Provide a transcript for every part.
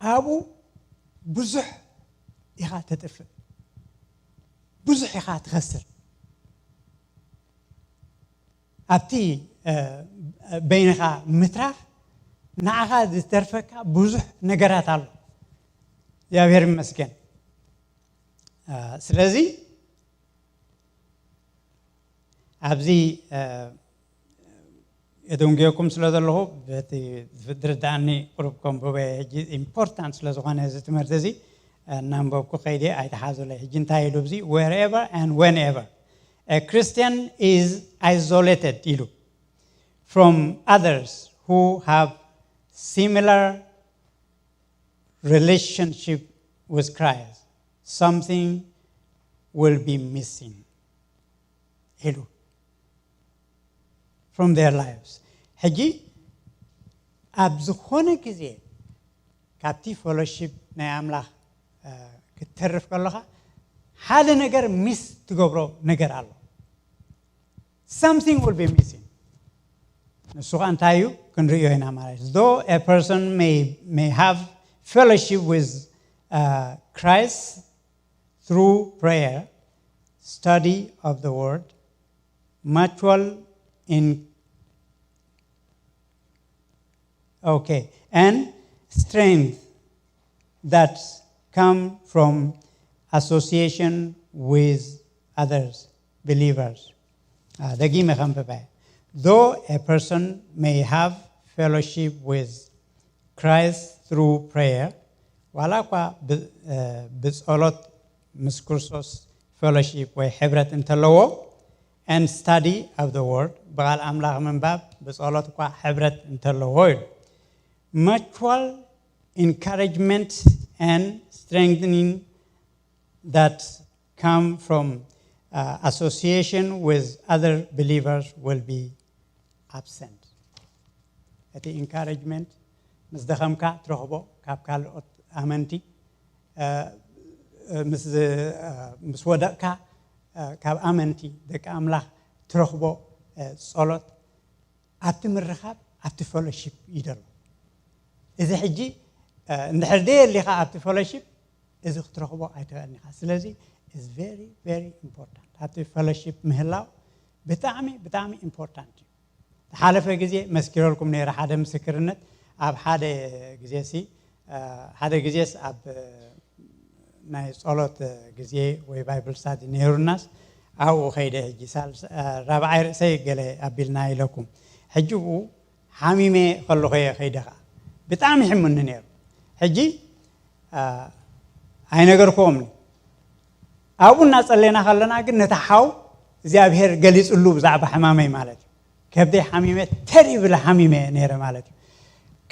ኣብኡ ብዙሕ ኢኻ ተጥፍእ፣ ብዙሕ ኢኻ ትኸስር። ኣብቲ በይንኻ ምትራፍ ንዓኻ ዝተርፈካ ብዙሕ ነገራት ኣሎ። እግዚኣብሔር ይመስገን። ስለዚ ኣብዚ የደንጉየኩም ስለ ዘለኹ በቲ ዝርዳእኒ ቁሩብ ከንብበ። ሕጂ ኢምፖርታንት ስለ ዝኾነ እዚ ትምህርቲ እዚ እናንበብኩ ከይደ ኣይተሓዙለይ። ሕጂ እንታይ ኢሉ ኣብዚ? Wherever and whenever a Christian is isolated ኢሉ from others who have similar relationship with Christ, something will be missing ኢሉ from their lives። ሕጂ ኣብ ዝኾነ ግዜ ካብቲ ፌሎሺፕ ናይ ኣምላኽ ክትተርፍ ከለኻ ሓደ ነገር ሚስ ትገብሮ ነገር ኣሎ። Something will be missing። ንሱ ኸ እንታይ እዩ? ክንርእዮ ኢና ማለት እዩ። Though a person may, may have fellowship with uh, Christ through prayer, study of the word, mutual in okay, and strength that come from association with others, believers. Uh, ደጊመ ከንብበ። Though a person may have fellowship with Christ through prayer, ዋላ እኳ ብጸሎት ምስ ክርስቶስ ፌሎሺፕ ወይ ሕብረት እንተለዎ፣ and study of the word፣ ብቓል ኣምላኽ ምንባብ ብጸሎት እኳ ሕብረት እንተለዎ ኢሉ። Mutual encouragement and strengthening that come from uh, association with other believers will be absent። እቲ ኢንካሬጅመንት ምስ ደኸምካ ትረኽቦ ካብ ካልኦት ኣመንቲ፣ ምስ ወደቕካ ካብ ኣመንቲ ደቂ ኣምላኽ ትረኽቦ ጸሎት ኣብቲ ምርኻብ ኣብቲ ፌሎሺፕ እዩ ዘሎ። እዚ ሕጂ እንድሕር ደየሊኻ ኣብቲ ፌሎሺፕ እዚ ክትረኽቦ ኣይትኽእልን ኢኻ። ስለዚ is very very important ኣብቲ ፌሎሺፕ ምህላው ብጣዕሚ ብጣዕሚ ኢምፖርታንት እዩ። ዝሓለፈ ግዜ መስኪረልኩም ነይረ ሓደ ምስክርነት። ኣብ ሓደ ግዜ ሲ ሓደ ግዜስ ኣብ ናይ ጸሎት ግዜ ወይ ባይብል ስታዲ ነይሩናስ ኣብኡ ኸይደ ሕጂ ሳልስ ራብዓይ ርእሰይ ገለ ኣቢልና ኢለኩም። ሕጂ ብኡ ሓሚመ ከለኹ እየ ኸይደ ኸዓ ብጣዕሚ ይሕሙኒ ነይሩ። ሕጂ ኣይነገርክዎምን። ኣብኡ እናጸለና ከለና ግን ነቲ ሓው እግዚኣብሔር ገሊጽሉ ብዛዕባ ሕማመይ ማለት እዩ። ከብደይ ሓሚመ ተሪብል ሓሚመ ነይረ ማለት እዩ።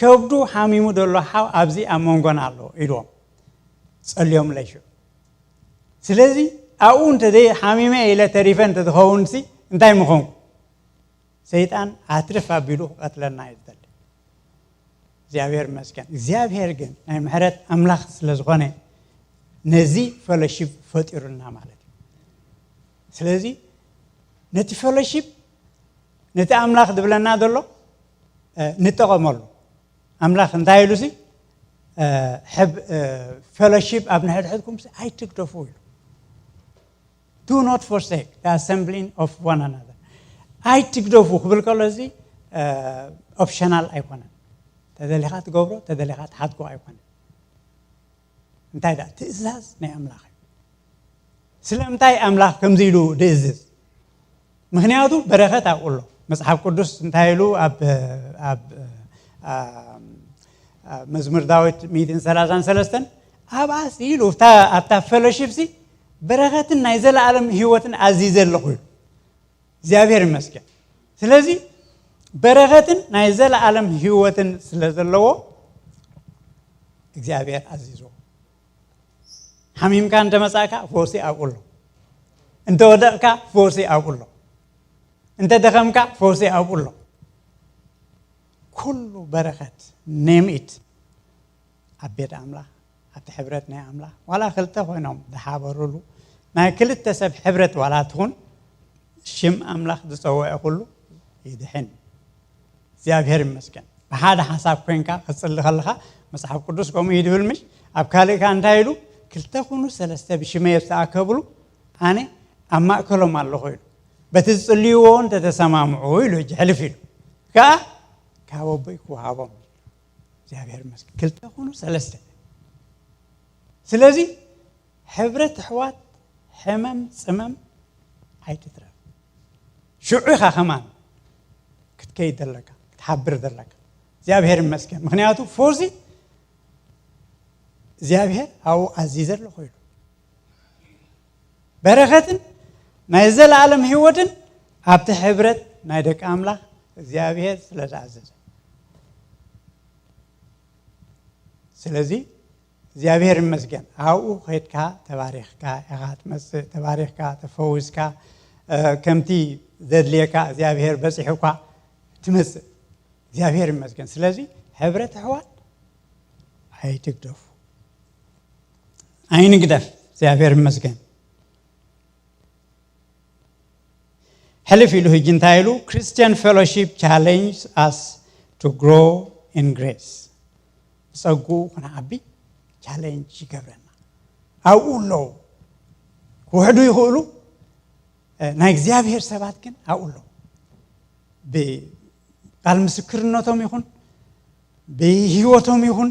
ከብዱ ሓሚሙ ዘሎ ሓው ኣብዚ ኣብ መንጎና ኣሎ ኢልዎም ጸልዮምለይ ሽዑ። ስለዚ ኣብኡ እንተዘይ ሓሚመ ኢለ ተሪፈ እንተዝኸውን ሲ እንታይ ምኾንኩ? ሰይጣን ኣትርፍ ኣቢሉ ክቐትለና እዩ ዝደሊ። እግዚኣብሔር ይመስገን። እግዚኣብሔር ግን ናይ ምሕረት ኣምላኽ ስለ ዝኾነ ነዚ ፌሎሺፕ ፈጢሩልና ማለት እዩ። ስለዚ ነቲ ፌሎሺፕ ነቲ ኣምላኽ ዝብለና ዘሎ ንጠቐመሉ። ኣምላኽ እንታይ ኢሉ ሲ ፌሎሺፕ ኣብ ንሕድሕድኩም ኣይትግደፉ ኢሉ። Do not forsake the assembling of one another። ኣይትግደፉ ክብል ከሎ እዚ ኦፕሽናል ኣይኮነን። ተደሊኻ ትገብሮ ተደሊኻ ትሓድጎ ኣይኮነን። እንታይ ደኣ ትእዛዝ ናይ ኣምላኽ እዩ። ስለምንታይ ኣምላኽ ከምዚ ኢሉ ድእዝዝ? ምኽንያቱ በረኸት ኣብኡ ኣሎ። መጽሓፍ ቅዱስ እንታይ ኢሉ ኣብ ኣብ መዝሙር ዳዊት ሚእትን ሰላሳን ሰለስተን ኣብኣስ ኢሉ ኣብታ ፌሎሺፕ ሲ በረኸትን ናይ ዘለኣለም ህይወትን ኣዚዘ ኣለኹ ኢሉ። እግዚኣብሔር ይመስገን። ስለዚ በረኸትን ናይ ዘለኣለም ህይወትን ስለ ዘለዎ እግዚኣብሔር ኣዚዝዎ። ሓሚምካ እንተ መጻእካ ፈውሲ ኣብኡ ኣሎ። እንተ ወደቕካ ፈውሲ ኣብኡ ኣሎ። እንተ ደኸምካ ፈውሲ ኣብኡ ኣሎ። ኩሉ በረኸት ኔም ኢት ኣብ ቤት ኣምላኽ ኣብቲ ሕብረት ናይ ኣምላኽ ዋላ ክልተ ኮይኖም ዝሓበሩሉ ናይ ክልተ ሰብ ሕብረት ዋላ ትኹን ሽም ኣምላኽ ዝጸውዐ ኩሉ ይድሕን። እግዚኣብሔር ይመስገን። ብሓደ ሓሳብ ኮይንካ ክትጽሊ ከለኻ፣ መጽሓፍ ቅዱስ ከምኡ እዩ ድብል ምሽ? ኣብ ካልእ ከኣ እንታይ ኢሉ? "ክልተ ኩኑ ሰለስተ ብሽመይ ኣብ ዝተኣከብሉ ኣነ ኣብ ማእከሎም ኣለኹ" ኢሉ። "በቲ ዝጽልይዎ እንተተሰማምዑ" ኢሉ፣ ሕጂ ሕልፍ ኢሉ ከኣ "ካብ ኣቦይ ክወሃቦም" ኢሉ። እግዚኣብሔር ይመስገን። ክልተ ኩኑ ሰለስተ። ስለዚ ሕብረት ኣሕዋት ሕመም ጽመም ኣይትትረፍ። ሽዑ ኢኻ ከማን ክትከይድ ዘለካ፣ ክትሓብር ዘለካ። እግዚኣብሔር ይመስገን። ምኽንያቱ ፎዚ እግዚኣብሔር ኣብኡ ኣዚዘ ኣለኹ ኢሉ። በረኸትን ናይ ዘለኣለም ህይወትን ኣብቲ ሕብረት ናይ ደቂ ኣምላኽ እግዚኣብሔር ስለ ዝኣዘዘ። ስለዚ እግዚኣብሔር ይመስገን። ኣብኡ ኸድካ ተባሪኽካ ኢኻ ትመጽእ፣ ተባሪኽካ ተፈዊስካ፣ እ፣ ከምቲ ዘድልየካ እግዚኣብሔር በጺሑካ ትመጽእ። እግዚኣብሔር ይመስገን። ስለዚ ሕብረት ኣሕዋት ኣይትግደፉ፣ ኣይንግደፍ። እግዚኣብሔር ይመስገን። ሕልፍ ኢሉ ሕጂ እንታይ ኢሉ? "Christian fellowship challenge us to grow in grace." ብጸግኡ ክንዓቢ ቻሌንጅ ይገብረና። ኣብኡ ኣለዉ። ክውሕዱ ይኽእሉ። እ፣ ናይ እግዚኣብሔር ሰባት ግን ኣብኡ ኣለዉ። ብቃል ምስክርነቶም ይኹን፣ ብህይወቶም ይኹን፣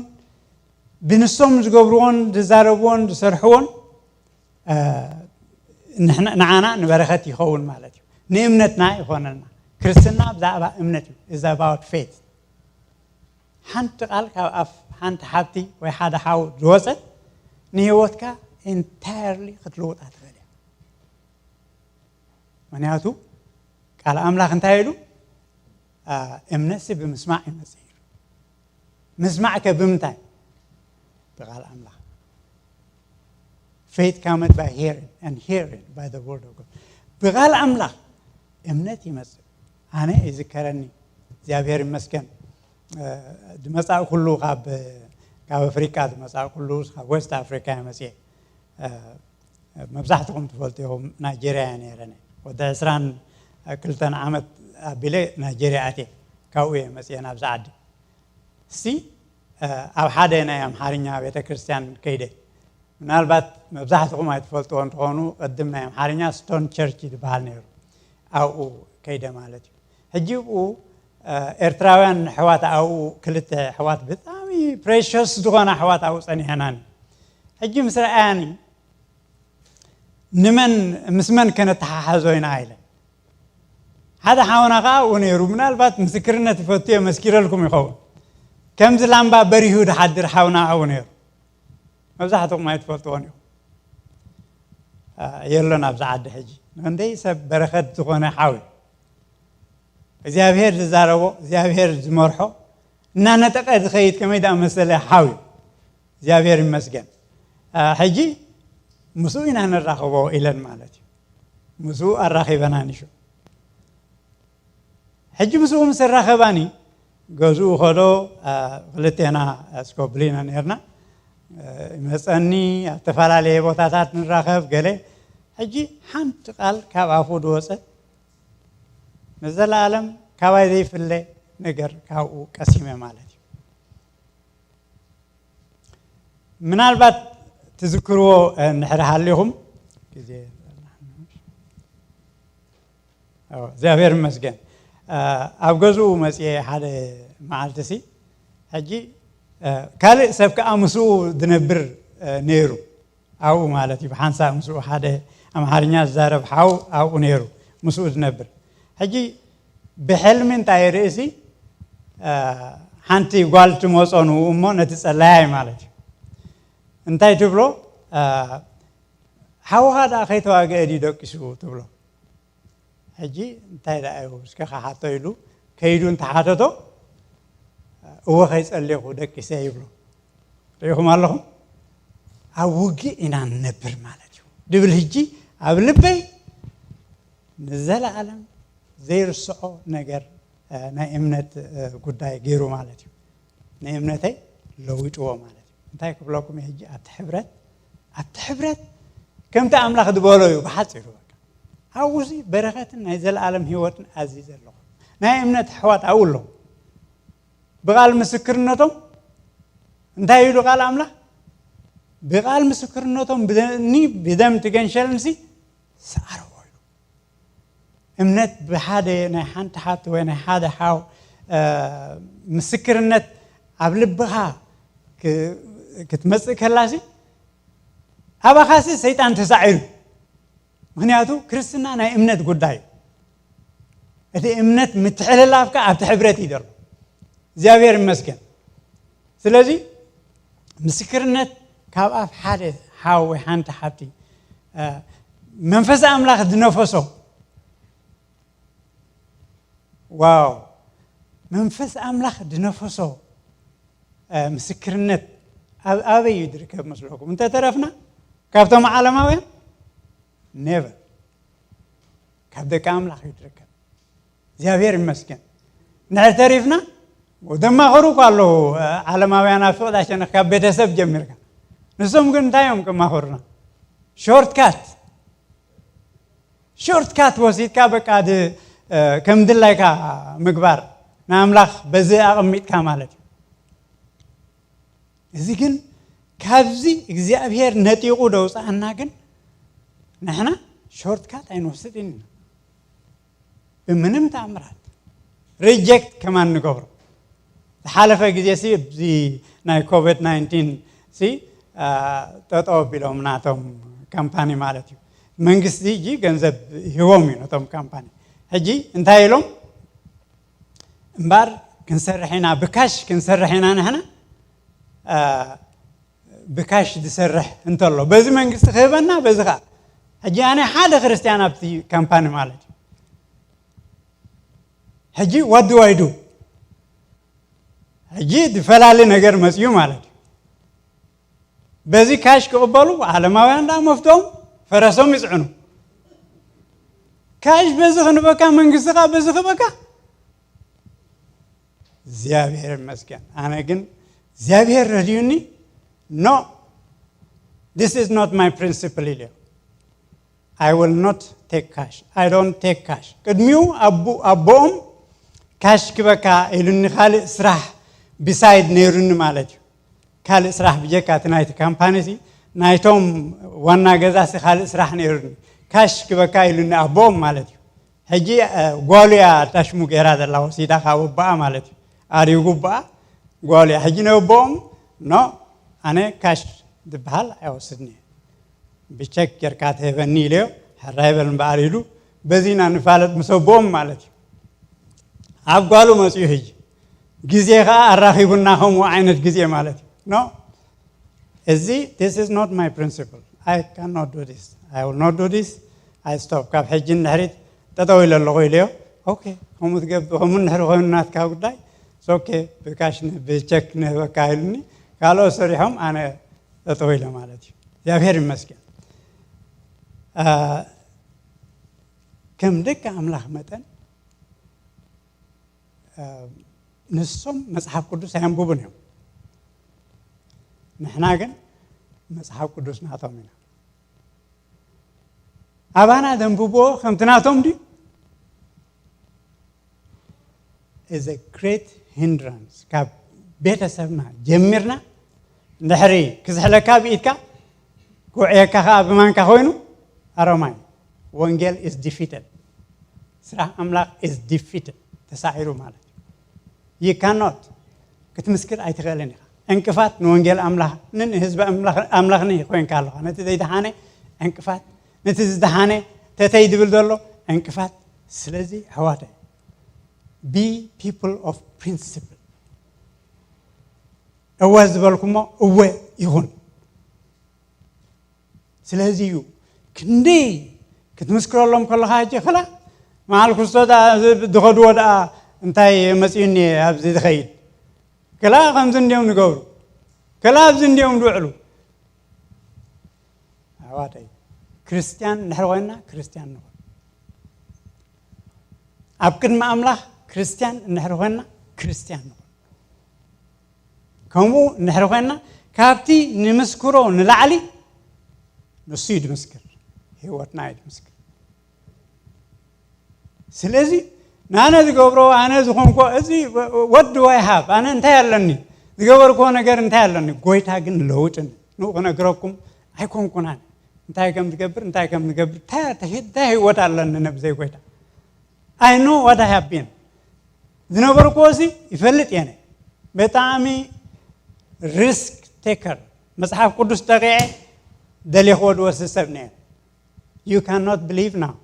ብንሶም ዝገብርዎን ዝዛረብዎን ዝሰርሕዎን፣ እ፣ ንሕና፣ ንዓና ንበረኸት ይኸውን ማለት እዩ። ንእምነትና ይኾነልና። ክርስትና ብዛዕባ እምነት እዩ። Is about faith። ሓንቲ ቃል ካብ ኣፍ ሓንቲ ሓብቲ ወይ ሓደ ሓው ዝወጸት ንህይወትካ ኢንታየርሊ ክትልውጣ ትኽእል እያ። ምኽንያቱ ቃል ኣምላኽ እንታይ ኢሉ? አ፣ "እምነትሲ ብምስማዕ ይመጽእ" ኢሉ። ምስማዕ ከ ብምንታይ? ብቃል ኣምላኽ። "Faith cometh by hearing, and hearing by the word of God." ብቃል ኣምላኽ እምነት ይመጽእ። ኣነ ይዝከረኒ፣ እግዚኣብሔር ይመስገን፣ እ፣ ዝመጻእኩሉ ካብ፣ ካብ ኣፍሪቃ ዝመጻእኩሉ፣ ካብ ዌስት ኣፍሪካ እየ መጽኤ። እ፣ መብዛሕትኹም ትፈልጡ ኢኹም፣ ናይጄርያ እየ ነይረ። ወዲ ዕስራን ክልተን ዓመት ኣቢለ ናይጄርያ ኣትየ፣ ካብኡ እየ መጽኤ ናብዚ ዓዲ። እስቲ፣ እ፣ ኣብ ሓደ ናይ ኣምሓርኛ ቤተ ክርስቲያን ከይደ፣ ምናልባት መብዛሕትኹም ኣይትፈልጥዎ እንትኾኑ፣ ቅድም ናይ ኣምሓርኛ ስቶን ቸርች ዝበሃል ነይሩ፣ ኣብኡ ከይደ ማለት እዩ። ሕጂ ብኡ፣ እ፣ ኤርትራውያን ኣሕዋት ኣብኡ፣ ክልተ ኣሕዋት ብጣዕሚ ፕሬሸስ ዝኾነ ኣሕዋት ኣብኡ ጸኒሐናን። ሕጂ ምስ ረኣያኒ፣ "ንመን፣ ምስ መን ከነተሓሓዞ ኢና?" ኢለን። ሓደ ሓውና ኸዓ ኣብኡ ነይሩ። ምናልባት ምስክርነት ይፈቱ እየ፣ መስኪረልኩም ይኸውን። ከምዚ ላምባ በሪሁ ድሓድር ሓውና ኣብኡ ነይሩ። መብዛሕትኹም ኣይትፈልጥዎን ኢኹም። አ፣ የሎን ኣብዚ ዓዲ ሕጂ። ንክንደይ ሰብ በረኸት ዝኾነ ሓው እዩ። እግዚኣብሔር ዝዛረቦ፣ እግዚኣብሔር ዝመርሖ፣ እናነጠቐ ዝኸይድ ከመይ ደኣ መሰለ ሓው እዩ። እግዚኣብሔር ይመስገን። አ፣ ሕጂ ምስኡ ኢና ንራኸቦ ኢለን ማለት እዩ። ምስኡ ኣራኺበና ንሹ። ሕጂ ምስኡ ምስ ኣራኸባኒ፣ ገዝኡ ኸዶ፣ አ፣ ክልቴና ኣስኮብሊና ነርና። አ፣ ይመጸኒ፣ ኣብ ዝተፈላለየ ቦታታት ንራኸብ፣ ገለ። ሕጂ ሓንቲ ቃል ካብ ኣፉ ዝወጸት፣ ንዘለኣለም ካባይ ዘይፍለ ነገር ካብኡ ቀሲመ ማለት እዩ። ምናልባት ትዝክርዎ፣ እ፣ እንድሕር ሃሊኹም፣ ግዜ፣ ኦ፣ እግዚኣብሔር ይመስገን። እ፣ ኣብ ገዝኡ መጽየ ሓደ መዓልቲ ሲ፣ ሕጂ፣ እ፣ ካልእ ሰብ ከኣ ምስኡ ዝነብር፣ እ፣ ነይሩ። ኣብኡ ማለት እዩ፣ ብሓንሳእ ምስኡ ሓደ ኣምሓርኛ ዝዛረብ ሓው ኣብኡ ነይሩ፣ ምስኡ ዝነብር። ሕጂ ብሕልሚ እንታይ ርእሲ፣ እ፣ ሓንቲ ጓል ትመጾ ንኡ እሞ ነቲ ጸላያይ ማለት እዩ። እንታይ ትብሎ? እ፣ ሓውኻ ደኣ ከይተዋግአ ድዩ ደቂሱ ትብሎ። ሕጂ እንታይ ደኣ እዩ እስከ ክሓቶ ኢሉ ከይዱ እንተሓተቶ፣ እወ ከይጸሌኹ ደቂሰ ይብሎ። ርኢኹም ኣለኹም? ኣብ ውግእ ኢና ንነብር ማለት እዩ። ድብል ሕጂ ኣብ ልበይ ንዘለኣለም ዘይርስዖ ነገር፣ እ፣ ናይ እምነት፣ እ፣ ጉዳይ ገይሩ ማለት እዩ። ንእምነተይ ለዊጥዎ ማለት እዩ። እንታይ ክብለኩም እየ ሕጂ? ኣብቲ ሕብረት፣ ኣብቲ ሕብረት ከምቲ ኣምላኽ ዝበሎ እዩ ብሓጺሩ በቃ። ኣብኡ እዚ በረኸትን ናይ ዘለኣለም ህይወትን ኣዚዘ ኣለኹ። ናይ እምነት ኣሕዋት ኣብኡ ኣለዉ። ብቓል ምስክርነቶም እንታይ ኢሉ ቃል ኣምላኽ? ብቓል ምስክርነቶም ብደኒ ብደም ትገንሸልንሲ ሰኣረዎ ኢሉ። እምነት ብሓደ ናይ ሓንቲ ሓብቲ ወይ ናይ ሓደ ሓው ምስክርነት ኣብ ልብኻ ክትመፅእ ከላሲ ኣባኻሲ ሰይጣን ተሳዒሩ። ምክንያቱ ክርስትና ናይ እምነት ጉዳይ እዩ። እቲ እምነት ምትሕልላፍካ ኣብቲ ሕብረት እዩ ዘሎ። እግዚኣብሔር ይመስገን። ስለዚ ምስክርነት ካብ ኣፍ ሓደ ሓው ወይ ሓንቲ ሓብቲ መንፈስ ኣምላኽ ዝነፈሶ ዋው መንፈስ ኣምላኽ ዝነፈሶ ምስክርነት ኣበይ እዩ ዝርከብ መስለኩም? እንተተረፍና ካብቶም ዓለማውያን ኔቨር ካብ ደቂ ኣምላኽ እዩ ዝርከብ። እግዚኣብሔር ይመስገን። ንሕር ተሪፍና ደማኸሩ እኳ ኣለዉ። ዓለማውያን ኣብ ፍቕዳ ሸነኽ ካብ ቤተሰብ ጀሚርካ ንሶም ግን እንታይ እዮም ከማኸሩና? ሾርትካት ሾርትካት ወሲድካ በቃ ከም ድላይካ ምግባር ንኣምላኽ በዚ ኣቐሚጥካ ማለት እዩ። እዚ ግን ካብዚ እግዚኣብሔር ነጢቑ ደውፅኣና ግን ንሕና ሾርትካት ኣይንወስድን ኢና። ብምንም ተኣምራት ሪጀክት ከማን ንገብሮ። ዝሓለፈ ግዜ ሲ እዚ ናይ ኮቪድ ናይንቲን ሲ ጠጠው ኣቢሎም ናቶም ካምፓኒ ማለት እዩ። መንግስቲ እጂ ገንዘብ ሂቦም እዩ ነቶም ካምፓኒ። ሕጂ እንታይ ኢሎም እምበር ክንሰርሕ ኢና ብካሽ ክንሰርሕ ኢና ንሕና ብካሽ ዝሰርሕ እንተሎ በዚ መንግስቲ ክህበና በዚ ከዓ ሕጂ ኣነ ሓደ ክርስቲያን ኣብቲ ካምፓኒ ማለት እዩ። ሕጂ what do I do? ሕጂ ዝፈላለ ነገር መፅዩ ማለት እዩ። በዚ ካሽ ክቕበሉ ዓለማውያን ዳ መፍቶም ፈረሶም ይፅዕኑ። ካሽ በዚ ክንበካ መንግስቲ ከዓ በዚ ክበካ እግዚኣብሔር ይመስገን። ኣነ ግን እግዚኣብሔር ረድዩኒ። No, this is not my principle ኢልዮ። I will not take cash. I don't take cash. ቅድሚኡ ኣቦኦም ካሽ ክበካ ኢሉኒ ካልእ ስራሕ ቢሳይድ ነይሩኒ ማለት እዩ። ካልእ ስራሕ ብጀካ እቲ ናይቲ ካምፓኒ ሲ ናይቶም ዋና ገዛ ሲ ካልእ ስራሕ ነይሩኒ። ካሽ ክበካ ኢሉኒ ኣቦኦም ማለት እዩ። ሕጂ ጓሉ እያ ታሽሙ ገይራ ዘላ ወሲዳ ካብ ኣቦኣ ማለት እዩ። ኣሪጉ ኣቦኣ ጓሉ እያ። ሕጂ ነቦኦም ኖ ኣነ ካሽ ዝበሃል ኣይወስድን እየ። ብቸክ ጌርካ ትህበኒ ኢለዮ። ሕራይ በል እምበኣር ኢሉ በዚ ኢና ንፋለጥ ምስ ኣቦኦም ማለት እዩ። ኣብ ጓሉ መፅኡ ሕጂ ግዜ ከዓ ኣራኺቡና ከምኡ ዓይነት ግዜ ማለት እዩ። ኖ እዚ this is not my principle. I cannot do this. I will not do this. I stop. ካብ ሕጂ ንድሕሪት ጠጠው ኢለ ኣለኹ ኢለዮ። ኦኬ ከምኡ ትገብር ከምኡ እንድሕሪ ኮይኑ ናትካ ጉዳይ ኦኬ ብካሽ ብቸክ ንህበካ ኢሉኒ። ካልኦት ሰሪሖም ኣነ ጠጠው ኢለ ማለት እዩ። እግዚኣብሔር ይመስገን። ከም ደቂ ኣምላኽ መጠን ንሶም መጽሓፍ ቅዱስ ኣየንብቡን እዮም። ንሕና ግን መጽሓፍ ቅዱስ ናቶም ኢና። ኣባና ዘንብብዎ ከምቲ ናቶም ድዩ? Is a great hindrance ካብ ቤተሰብና ጀሚርና እንድሕሪ ክዝሕለካ ብኢድካ ክውዕየካ ከዓ ብማንካ ኮይኑ ኣሮማይ ወንጌል is defeated። ስራሕ ኣምላኽ is defeated ተሳዒሩ ማለት እዩ። You cannot ክትምስክር ኣይትኽእልን ኢኻ። ዕንቅፋት ንወንጌል ኣምላኽ ንህዝቢ ኣምላኽኒ ኮይንካ ኣለኻ። ነቲ ዘይደሓነ ዕንቅፋት ነቲ ዝደሓነ ተተይ ድብል ዘሎ ዕንቅፋት። ስለዚ ኣሕዋተይ be people of principle። እወ ዝበልኩሞ እወ ይኹን። ስለዚ እዩ ክንደይ ክትምስክረሎም ከለኻ ሕጂ ክላ መዓል ክስቶ ድኸድዎ ደኣ እንታይ መፅኡኒ ኣብዚ ዝኸይድ ክላ ከምዚ እንዲዮም ንገብሩ ክላ ኣብዚ እንዲዮም ዝውዕሉ ኣሕዋተይ ክርስትያን እንድሕር ኮይንና ክርስትያን ንኾን ኣብ ቅድሚ ኣምላኽ ክርስትያን እንድሕር ኮይንና ክርስትያን ንኾን ከምኡ እንድሕር ኮይንና ካብቲ ንምስክሮ ንላዕሊ ንሱ እዩ ድምስክር ህይወትና እዩ ድምስክር ስለዚ ኣነ ዝገብሮ ኣነ ዝኾንኮ እዚ ወዲ ዋይ ሃብ ኣነ እንታይ ኣለኒ ዝገበርኮ ነገር እንታይ ኣለኒ ጎይታ ግን ለውጥኒ ንኡ ክነግረኩም ኣይኮንኩናን እንታይ ከም ዝገብር እንታይ ከም ዝገብር እንታይ ህይወት ኣለኒ ነብዘይ ጎይታ I know what I have been ዝነበርኩ እዚ ይፈልጥ የነ ብጣዕሚ risk taker መፅሓፍ ቅዱስ ጠቂዐ ደሌኽዎ ድወስድ ሰብ ነየ you cannot believe now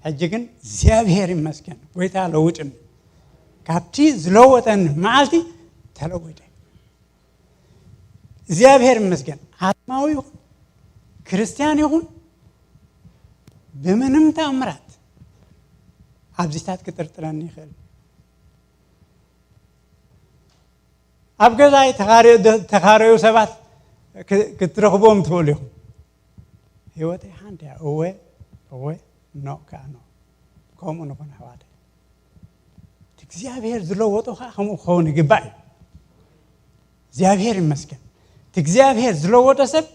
ሕጂ ግን እግዚኣብሔር ይመስገን ጎይታ ለውጥኒ ካብቲ ዝለወጠኒ መዓልቲ ተለዊጠ እግዚኣብሔር ይመስገን ዓለማዊ ይኹን ክርስቲያን ይኹን ብምንም ተኣምራት ኣብዚታት ክጥርጥረኒ ይኽእል ኣብ ገዛይ ተኻረዩ ሰባት ክትረኽቦም ትኽእሉ ኢኹም ህይወተይ ሓንቲ እያ እወ እወ ኖ ከዓ ኖ ከምኡ ንኾነ ኣሕዋተይ እግዚኣብሔር ዝለወጦ ከዓ ከምኡ ክኸውን ይግባእ እዩ እግዚኣብሔር ይመስገን እቲ እግዚኣብሔር ዝለወጦ ሰብ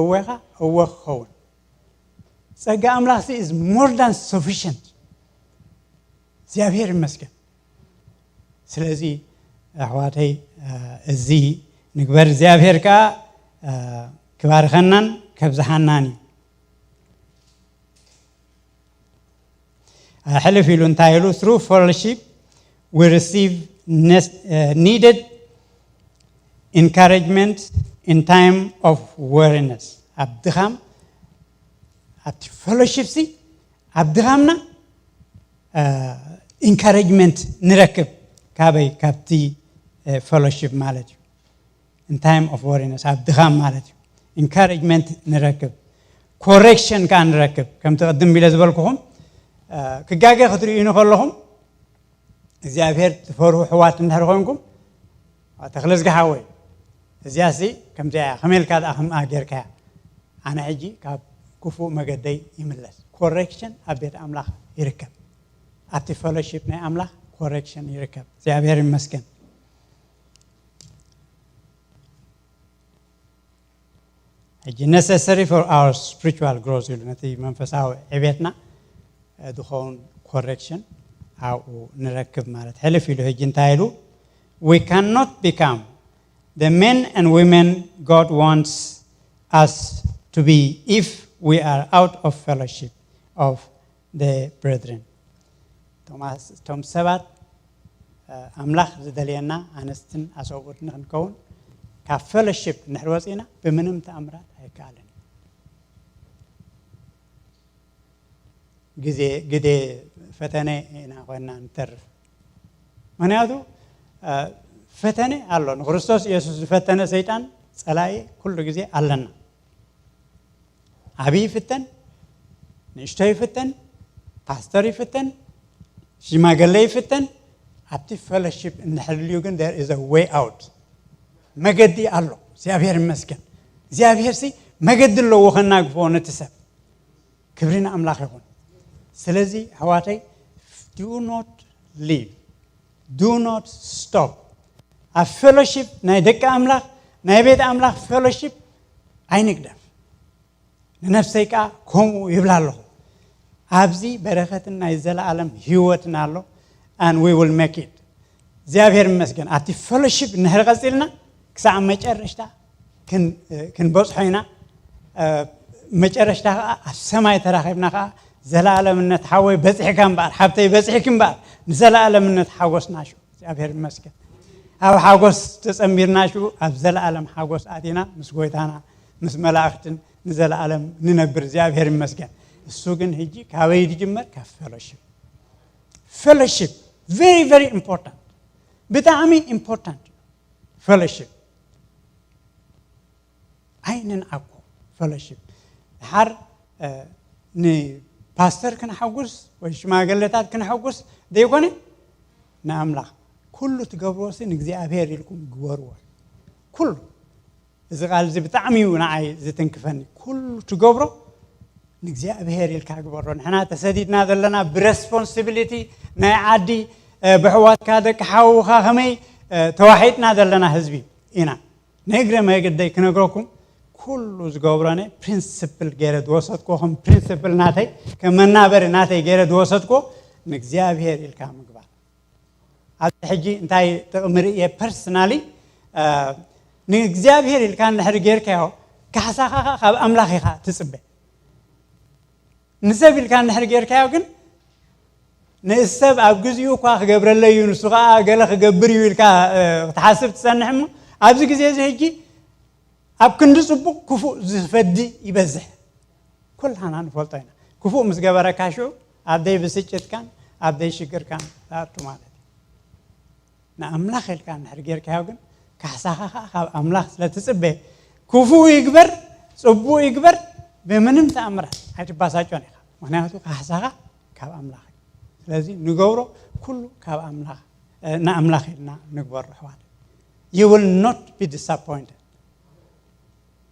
እወኻ እወ ክኸውን ጸጋ ኣምላኽ is more than sufficient እግዚኣብሔር ይመስገን ስለዚ ኣሕዋተይ እዚ ንግበር እግዚኣብሔር ከዓ ክባርኸናን ከብዝሃናን እዩ ሕልፍ ኢሉ እንታይ ኢሉ through fellowship we receive needed encouragement in time of weariness ኣብ ድኻም ኣብቲ fellowship ሲ ኣብ ድኻምና encouragement ንረክብ ካበይ ካብቲ fellowship ማለት እዩ in time of weariness ኣብ ድኻም ማለት እዩ encouragement ንረክብ correction ከዓ ንረክብ ከምቲ ቅድም ኢለ ዝበልኩኹም ክጋገ ክትርእዩ ንከለኹም እግዚኣብሔር ትፈርሁ ሕዋት እንድሕር ኮንኩም ተክለ ዝግሓወይ እዚኣ ሲ ከምዚኣ እያ ከመይ ኢልካ ደኣ ከምኣ ጌርካያ ኣነ ሕጂ ካብ ክፉእ መገደይ ይምለስ correction ኣብ ቤት ኣምላኽ ይርከብ ኣብቲ fellowship ናይ ኣምላኽ correction ይርከብ እግዚኣብሔር ይመስገን ሕጂ necessary for our spiritual growth ኢሉ ነቲ መንፈሳዊ ዕቤትና ዝኸውን correction ኣብኡ ንረክብ ማለት ሕልፍ ኢሉ ሕጂ እንታይ ኢሉ we cannot become the men and women God wants us to be if we are out of fellowship of the brethren እቶም ሰባት ኣምላኽ ዝደልየና ኣነስትን ኣሰብኡትን ክንከውን ካብ fellowship እንድሕር ወፂና ብምንም ተኣምራት ኣይከኣልን ግዜ ግዜ ፈተነ ኢና ኮይና ንተርፍ ምክንያቱ ፈተነ ኣሎ ንክርስቶስ ኢየሱስ ዝፈተነ ሰይጣን ፀላኢ ኩሉ ግዜ ኣለና ዓብዪ ይፍተን ንእሽቶ ይፍተን ፓስተር ይፍተን ሽማገለ ይፍተን ኣብቲ fellowship እንድሕልዩ ግን there is a way out መገዲ ኣሎ እግዚኣብሔር ይመስገን እግዚኣብሔር ሲ መገዲ ኣለዎ ከናግፎ ነቲ ሰብ ክብሪ ንኣምላኽ ይኹን ስለዚ ኣሕዋተይ do not leave do not stop ኣብ fellowship ናይ ደቂ ኣምላኽ ናይ ቤት ኣምላኽ fellowship ኣይንግደፍ ንነፍሰይ ከዓ ከምኡ ይብላ ኣለኹ ኣብዚ በረኸትን ናይ ዘለኣለም ህይወትን ኣሎ and we will make it እግዚኣብሔር ይመስገን ኣብቲ fellowship እንድሕር ቀፂልና ክሳዕ መጨረሽታ ክንበፅሖ ኢና መጨረሽታ ከዓ ኣብ ሰማይ ተራኺብና ከዓ ዘለኣለምነት ሓወይ በፂሕካ እምበኣር ሓብተይ በፂሕኪ እምበኣር ንዘለኣለምነት ሓጎስና ሽዑ እግዚኣብሔር ይመስገን ኣብ ሓጎስ ተፀሚርና ሽዑ ኣብ ዘለኣለም ሓጎስ ኣቲና ምስ ጎይታና ምስ መላእክትን ንዘለኣለም ንነብር እግዚኣብሔር ይመስገን እሱ ግን ሕጂ ካበይ ዝጅመር ካብ fellowship fellowship very very important ብጣዕሚ important fellowship ኣይንንዓቆ fellowship ድሓር ንፓስተር ክነሓጉስ ወይ ሽማግለታት ክነሓጉስ ዘይኮነ ንኣምላኽ ኩሉ ትገብርዎ ሲ ንእግዚኣብሔር ኢልኩም ግበርዎ ኩሉ እዚ ቃል እዚ ብጣዕሚ እዩ ንዓይ ዝትንክፈኒ ኩሉ ትገብሮ ንእግዚኣብሔር ኢልካ ግበሮ ንሕና ተሰዲድና ዘለና ብresponsibility ናይ ዓዲ ብሕዋትካ ደቂ ሓውካ ከመይ ተዋሒጥና ዘለና ህዝቢ ኢና ንእግረ መገደይ ክነግረኩም ኩሉ ዝገብሮ ነ principle ገይረ ዝወሰድኮ ከም principle ናተይ ከም መናበሪ ናተይ ገይረ ዝወሰድኮ ንእግዚኣብሔር ኢልካ ምግባር። ኣብዚ ሕጂ እንታይ ጥቕሚ ርእየ ፐርሰናሊ? ንእግዚኣብሔር ኢልካ እንድሕር ጌርካዮ፣ ካሕሳኻ ኸኣ ካብ ኣምላኽ ኢኻ ትጽበ። ንሰብ ኢልካ እንድሕር ጌርካዮ ግን፣ ንእስ ሰብ ኣብ ግዜኡ እኳ ክገብረለይ እዩ፣ ንሱ ኸኣ ገለ ክገብር እዩ ኢልካ ክትሓስብ ትጸንሕ እሞ፣ ኣብዚ ግዜ እዚ ሕጂ ኣብ ክንዲ ጽቡቕ ክፉእ ዝፈዲ ይበዝሕ። ኩላና ንፈልጦ ኢና። ክፉእ ምስ ገበረካ ሽዑ ኣብ ደይ ብስጭትካን ኣብ ደይ ሽግርካን ትኣቱ ማለት እዩ። ንኣምላኽ ኢልካ እንድሕር ጌርካዮ ግን፣ ካሕሳኻ ኸኣ ካብ ኣምላኽ ስለ ትጽበ፣ ክፉእ ይግበር ጽቡቕ ይግበር፣ ብምንም ተኣምራት ኣይትባሳጮን ኢኻ። ምኽንያቱ ካሕሳኻ ካብ ኣምላኽ እዩ። ስለዚ ንገብሮ ኩሉ ካብ ኣምላኽ፣ ንኣምላኽ ኢልና ንግበሮ ኣሕዋት። You will not be disappointed.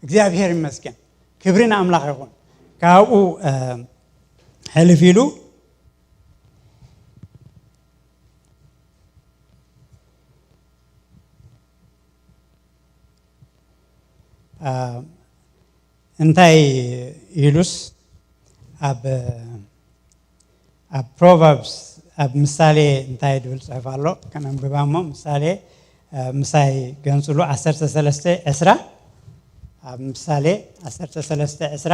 እግዚኣብሔር ይመስገን። ክብሪ ንኣምላኽ ይኹን። ካብኡ ሕልፍ ኢሉ እንታይ ኢሉስ ኣብ ኣብ ፕሮቨርብስ ኣብ ምሳሌ እንታይ ድብል ጽሑፍ ኣሎ? ከነንብባ እሞ ምሳሌ ምሳይ ገንጽሉ ዓሰርተ ሰለስተ ዕስራ ኣብ ምሳሌ ዓሰርተ ሰለስተ ዕስራ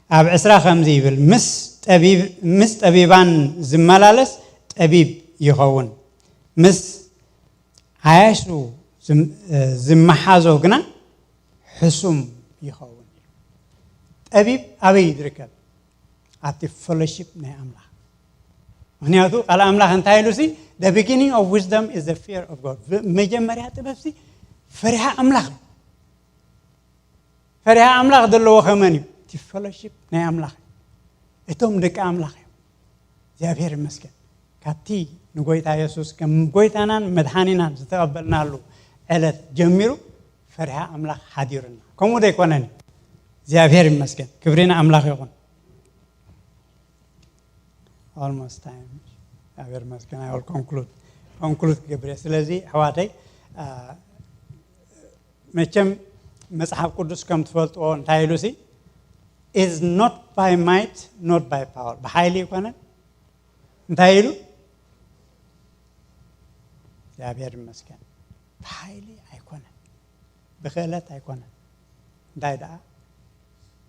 ኣብ ዕስራ ከምዚ ይብል፣ ምስ ጠቢባን ዝመላለስ ጠቢብ ይኸውን፣ ምስ ዓያሹ ዝመሓዞ ግና ሕሱም ይኸውን። ጠቢብ ኣበይ ዝርከብ? ኣብቲ ፌሎሺፕ ናይ ኣምላኽ። ምክንያቱ ቃል ኣምላኽ እንታይ ኢሉ ሲ፣ the beginning of wisdom is the fear of God። መጀመርያ ጥበብ ሲ ፈሪሃ ኣምላኽ እዩ። ፈሪሃ ኣምላኽ ዘለዎ ከመን እዩ? እቲ ፌሎሺፕ ናይ ኣምላኽ እዩ። እቶም ደቂ ኣምላኽ እዮም። እግዚኣብሔር ይመስገን። ካብቲ ንጎይታ የሱስ ከም ጎይታናን መድሓኒናን ዝተቐበልናሉ ዕለት ጀሚሩ ፈሪሃ ኣምላኽ ሓዲሩና። ከምኡ ዶ ኣይኮነን? እግዚኣብሔር ይመስገን። ክብሪ ንኣምላኽ ይኹን። Almost time። እግዚኣብሔር ይመስገን። I will conclude። ኮንክሉድ ክገብር እየ። ስለዚ ኣሕዋተይ መቸም መጽሓፍ ቅዱስ ከም ትፈልጥዎ እንታይ ኢሉ ሲ is not by might not by power፣ ብሓይሊ ኣይኮነን። እንታይ ኢሉ? እግዚኣብሔር ይመስገን። ብሓይሊ ኣይኮነን፣ ብክእለት ኣይኮነን። እንታይ ደኣ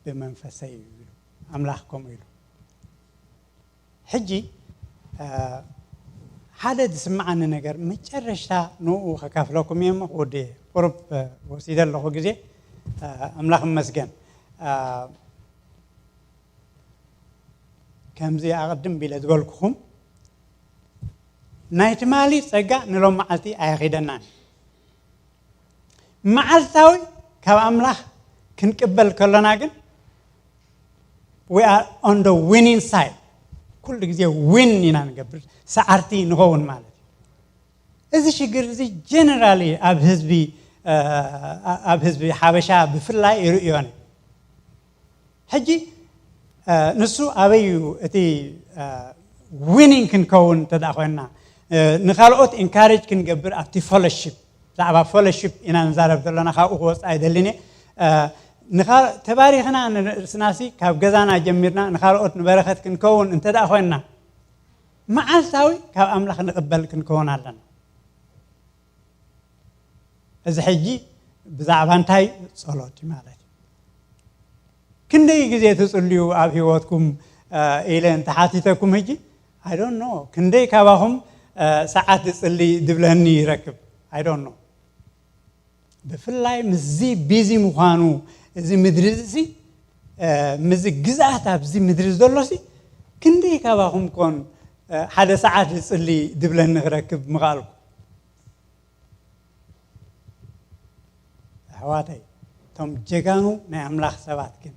ብመንፈሰይ እዩ ኢሉ ኣምላኽ ከምኡ ኢሉ። ሕጂ ሓደ ዝስምዓኒ ነገር መጨረሽታ ንኡ ከካፍለኩም እየ እሞ ክወዲ እየ። ቁሩብ ወሲደ ኣለኹ ግዜ። ኣምላኽ ይመስገን። ከምዚ ኣቐድም ቢለ ዝበልኩኹም ናይ ትማሊ ጸጋ ንሎም መዓልቲ ኣየኺደናን። መዓልታዊ ካብ ኣምላኽ ክንቅበል ከሎና ግን we are on the winning side። ኩሉ ግዜ ዊን ኢና ንገብር፣ ሰዓርቲ ንኸውን ማለት እዩ። እዚ ሽግር እዚ ጀነራሊ ኣብ ህዝቢ ኣብ ህዝቢ ሓበሻ ብፍላይ ይርእዮን። ሕጂ ንሱ ኣበይ እዩ እቲ ዊኒንግ ክንከውን እንተ ኮይንና ንካልኦት ኢንካሬጅ ክንገብር ኣብቲ ፌሎሺፕ፣ ብዛዕባ ፌሎሺፕ ኢና ንዛረብ ዘለና፣ ካብኡ ክወፅእ ኣይደልን እየ። ተባሪኽና ንርእስናሲ ካብ ገዛና ጀሚርና ንካልኦት ንበረኸት ክንከውን እንተ ኮይንና መዓልታዊ ካብ ኣምላኽ ንቕበል ክንከውን ኣለና። እዚ ሕጂ ብዛዕባ እንታይ ጸሎት እዩ ማለት እዩ? ክንደይ ግዜ ትጽልዩ ኣብ ህይወትኩም ኢለ እንተሓቲተኩም ሕጂ I don't know ክንደይ ካባኹም ሰዓት ዝጽሊ ድብለኒ ይረክብ። I don't know። ብፍላይ ምስዚ ቢዚ ምዃኑ እዚ ምድሪ እዚ ምስዚ ግዝኣት ኣብዚ ምድሪ ዘሎሲ ክንደይ ካባኹም ኮን ሓደ ሰዓት ዝጽሊ ድብለኒ ክረክብ ምኽኣልኩ? ኣሕዋተይ፣ እቶም ጀጋኑ ናይ ኣምላኽ ሰባት ግን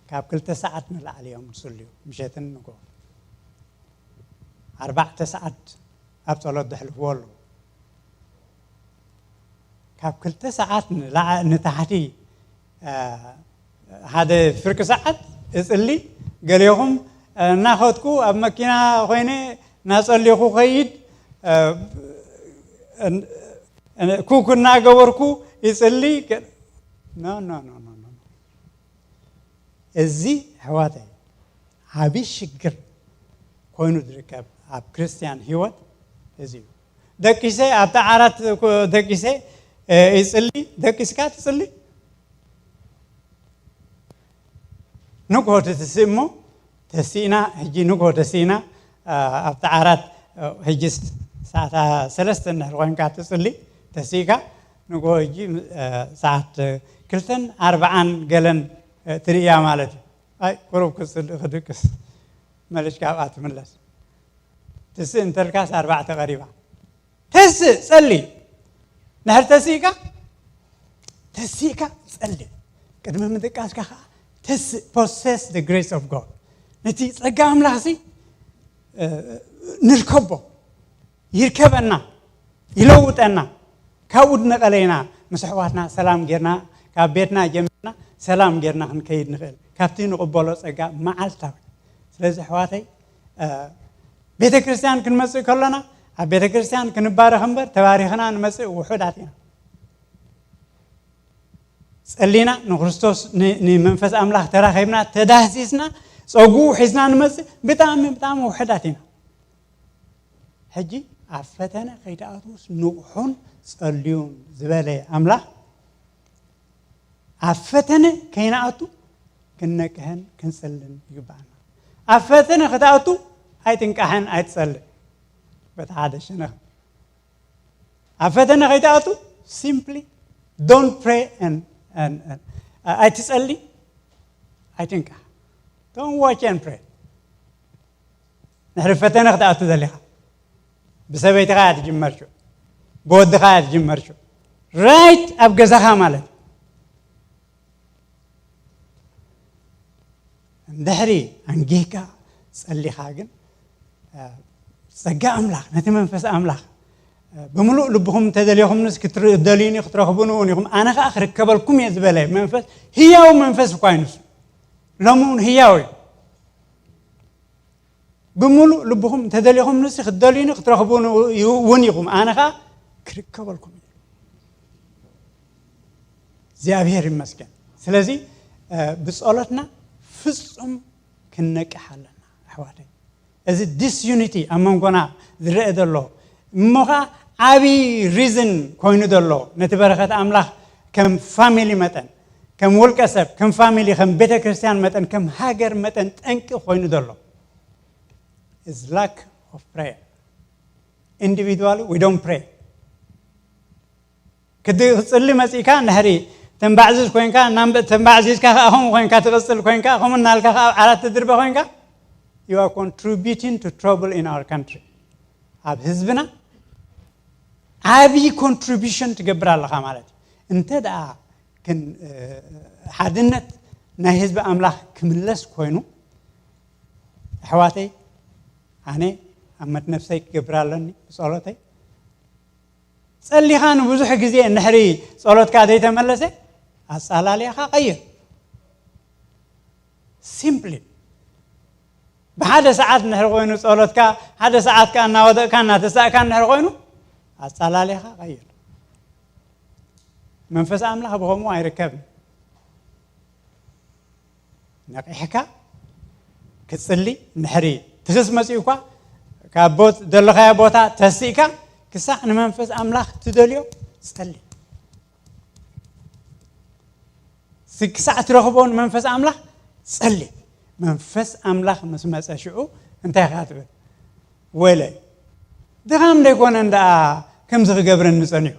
ካብ ክልተ ሰዓት ንላዕሊ እዮም ዝጽልዩ፣ ምሸትን ንጎ ኣርባዕተ ሰዓት ኣብ ጸሎት ዘሕልፍዎ ኣለዉ። ካብ ክልተ ሰዓት ንታሕቲ ሓደ ፍርቂ ሰዓት እጽሊ፣ ገሌኹም እናኸድኩ ኣብ መኪና ኮይነ እናጸሌኹ ኸይድ፣ ኩክ እናገበርኩ ይፅሊ። ኖ ኖ ኖ ኖ ኖ። እዚ ኣሕዋተይ ዓብዪ ሽግር ኮይኑ ዝርከብ ኣብ ክርስቲያን ህይወት እዚ እዩ። ደቂሰ ኣብቲ ዓራት ደቂሰ ይፅሊ። ደቂስካ ትፅሊ። ንግሆ ትስእ እሞ ተሲእና። ሕጂ ንግሆ ተሲእና ኣብቲ ዓራት ሕጂ ሰዓታ ሰለስተ እንድሕር ኮይንካ ትፅሊ ተሲእካ ንግሆ ሕጂ ሰዓት ክልተን ኣርባዓን ገለን ትርእያ ማለት እዩ። ኣይ ቁሩብ ክፅሊ ክድቅስ መለሽ ካብኣ ትምለስ። ትስእ እንተልካስ ኣርባዕተ ቀሪባ። ተስእ ጸሊ። ንሕር ተሲእካ ተሲእካ ጸሊ። ቅድሚ ምድቃስካ ከዓ ተስእ። Possess the grace of God። ነቲ ጸጋ ኣምላኽ ሲ ንርከቦ። ይርከበና፣ ይለውጠና። ካብኡ ድነቐለይና ምስ ኣሕዋትና ሰላም ጌርና ካብ ቤትና ጀሚርና ሰላም ጌርና ክንከይድ ንኽእል ካብቲ ንቕበሎ ጸጋ መዓልታዊ። ስለዚ ኣሕዋተይ ቤተ ክርስቲያን ክንመጽእ ከሎና ኣብ ቤተ ክርስቲያን ክንባረኽ እምበር ተባሪኽና ንመጽእ ውሑዳት ኢና። ጸሊና ንክርስቶስ ንመንፈስ ኣምላኽ ተራኺብና ተዳህሲስና ጸጉኡ ሒዝና ንመጽእ ብጣዕሚ ብጣዕሚ ውሑዳት ኢና። ሕጂ ኣብ ፈተነ ከይትኣትዉስ ንቑሑን ጸልዩን ዝበለ ኣምላኽ ኣብ ፈተነ ከይንኣቱ ክንነቅሕን ክንጽልን ይግባኣና። ኣብ ፈተነ ክትኣቱ ኣይትንቃሕን ኣይትጸልእ። በቲ ሓደ ሸነኽ ኣብ ፈተነ ከይትኣቱ simply don't pray and ኣይትጸሊ ኣይትንቃሕ። Don't watch and pray። ንሕሪ ፈተነ ክትኣቱ ዘሊኻ ብሰበይትኻ እያ ትጅመር ሽዑ፣ ብወድኻ እያ ትጅመር ሽዑ። ራይት ኣብ ገዛኻ ማለት እዩ። እንድሕሪ ኣንጊህካ ጸሊኻ ግን ጸጋ ኣምላኽ ነቲ መንፈስ ኣምላኽ ብምሉእ ልብኹም እንተደልኹምንስ ክትደልዩኒ ክትረኽቡኒ እውን ኢኹም፣ ኣነ ኸዓ ክርከበልኩም እየ ዝበለ መንፈስ ህያው መንፈስ እኳ እዩ ንሱ። ሎሚ እውን ህያው እዩ። ብምሉእ ልብኹም እንተደሊኹም ንሱ ክትደልዩኒ ክትረኽቡ እውን ኢኹም፣ ኣነ ኸዓ ክርከበልኩም እዩ። እግዚኣብሔር ይመስገን። ስለዚ ብጸሎትና ፍጹም ክንነቅሕ ኣለና ኣሕዋተይ። እዚ ዲስዩኒቲ ኣብ መንጎና ዝረአ ዘሎ እሞ ኸዓ ዓብዪ ሪዝን ኮይኑ ዘሎ ነቲ በረኸት ኣምላኽ ከም ፋሚሊ መጠን ከም ውልቀ ሰብ ከም ፋሚሊ ከም ቤተ ክርስቲያን መጠን ከም ሃገር መጠን ጠንቂ ኮይኑ ዘሎ is lack of prayer. Individually we don't pray። ክጽሊ መጺእካ እንድሕሪ ተንባዕዝዝ ኮይንካ ተንባዕዚዝካ ከዓ ከምኡ ኮይንካ ትቕጽል ኮይንካ ከምኡ እናልካ ከዓ ኣብ ዓራት ትድርበ ኮይንካ you are contributing to trouble in our country። ኣብ ህዝብና ዓብዪ ኮንትሪቢሽን ትገብር ኣለኻ ማለት እዩ። እንተ ደኣ ግን ሓድነት ናይ ህዝቢ ኣምላኽ ክምለስ ኮይኑ ኣሕዋተይ ኣነ ኣብ መትነፍሰይ ክገብር ኣለኒ ብጸሎተይ። ጸሊኻ ንብዙሕ ግዜ እንድሕሪ ጸሎትካ ዘይተመለሰ ኣጻላልያኻ ቀይር። ሲምፕሊ ብሓደ ሰዓት እንድሕር ኮይኑ ጸሎትካ ሓደ ሰዓት ከኣ እናወደቕካ እናተሳእካ እንድሕር ኮይኑ ኣጻላልያኻ ቀይር። መንፈስ ኣምላኽ ብኸምኡ ኣይርከብን። ነቒሕካ ክትጽሊ እንድሕሪ ትኽስ መጺኡ እኳ ካብ ዘለኻዮ ቦታ ተሲእካ ክሳዕ ንመንፈስ ኣምላኽ ትደልዮ ጸሊ። ክሳዕ ትረኽቦ ንመንፈስ ኣምላኽ ጸሊ። መንፈስ ኣምላኽ ምስ መጸ ሽዑ እንታይ ኢኻ ትብል? ወይለይ ድኻም ደይኮነ እንድኣ ከምዚ ክገብረኒ ጸኒሑ።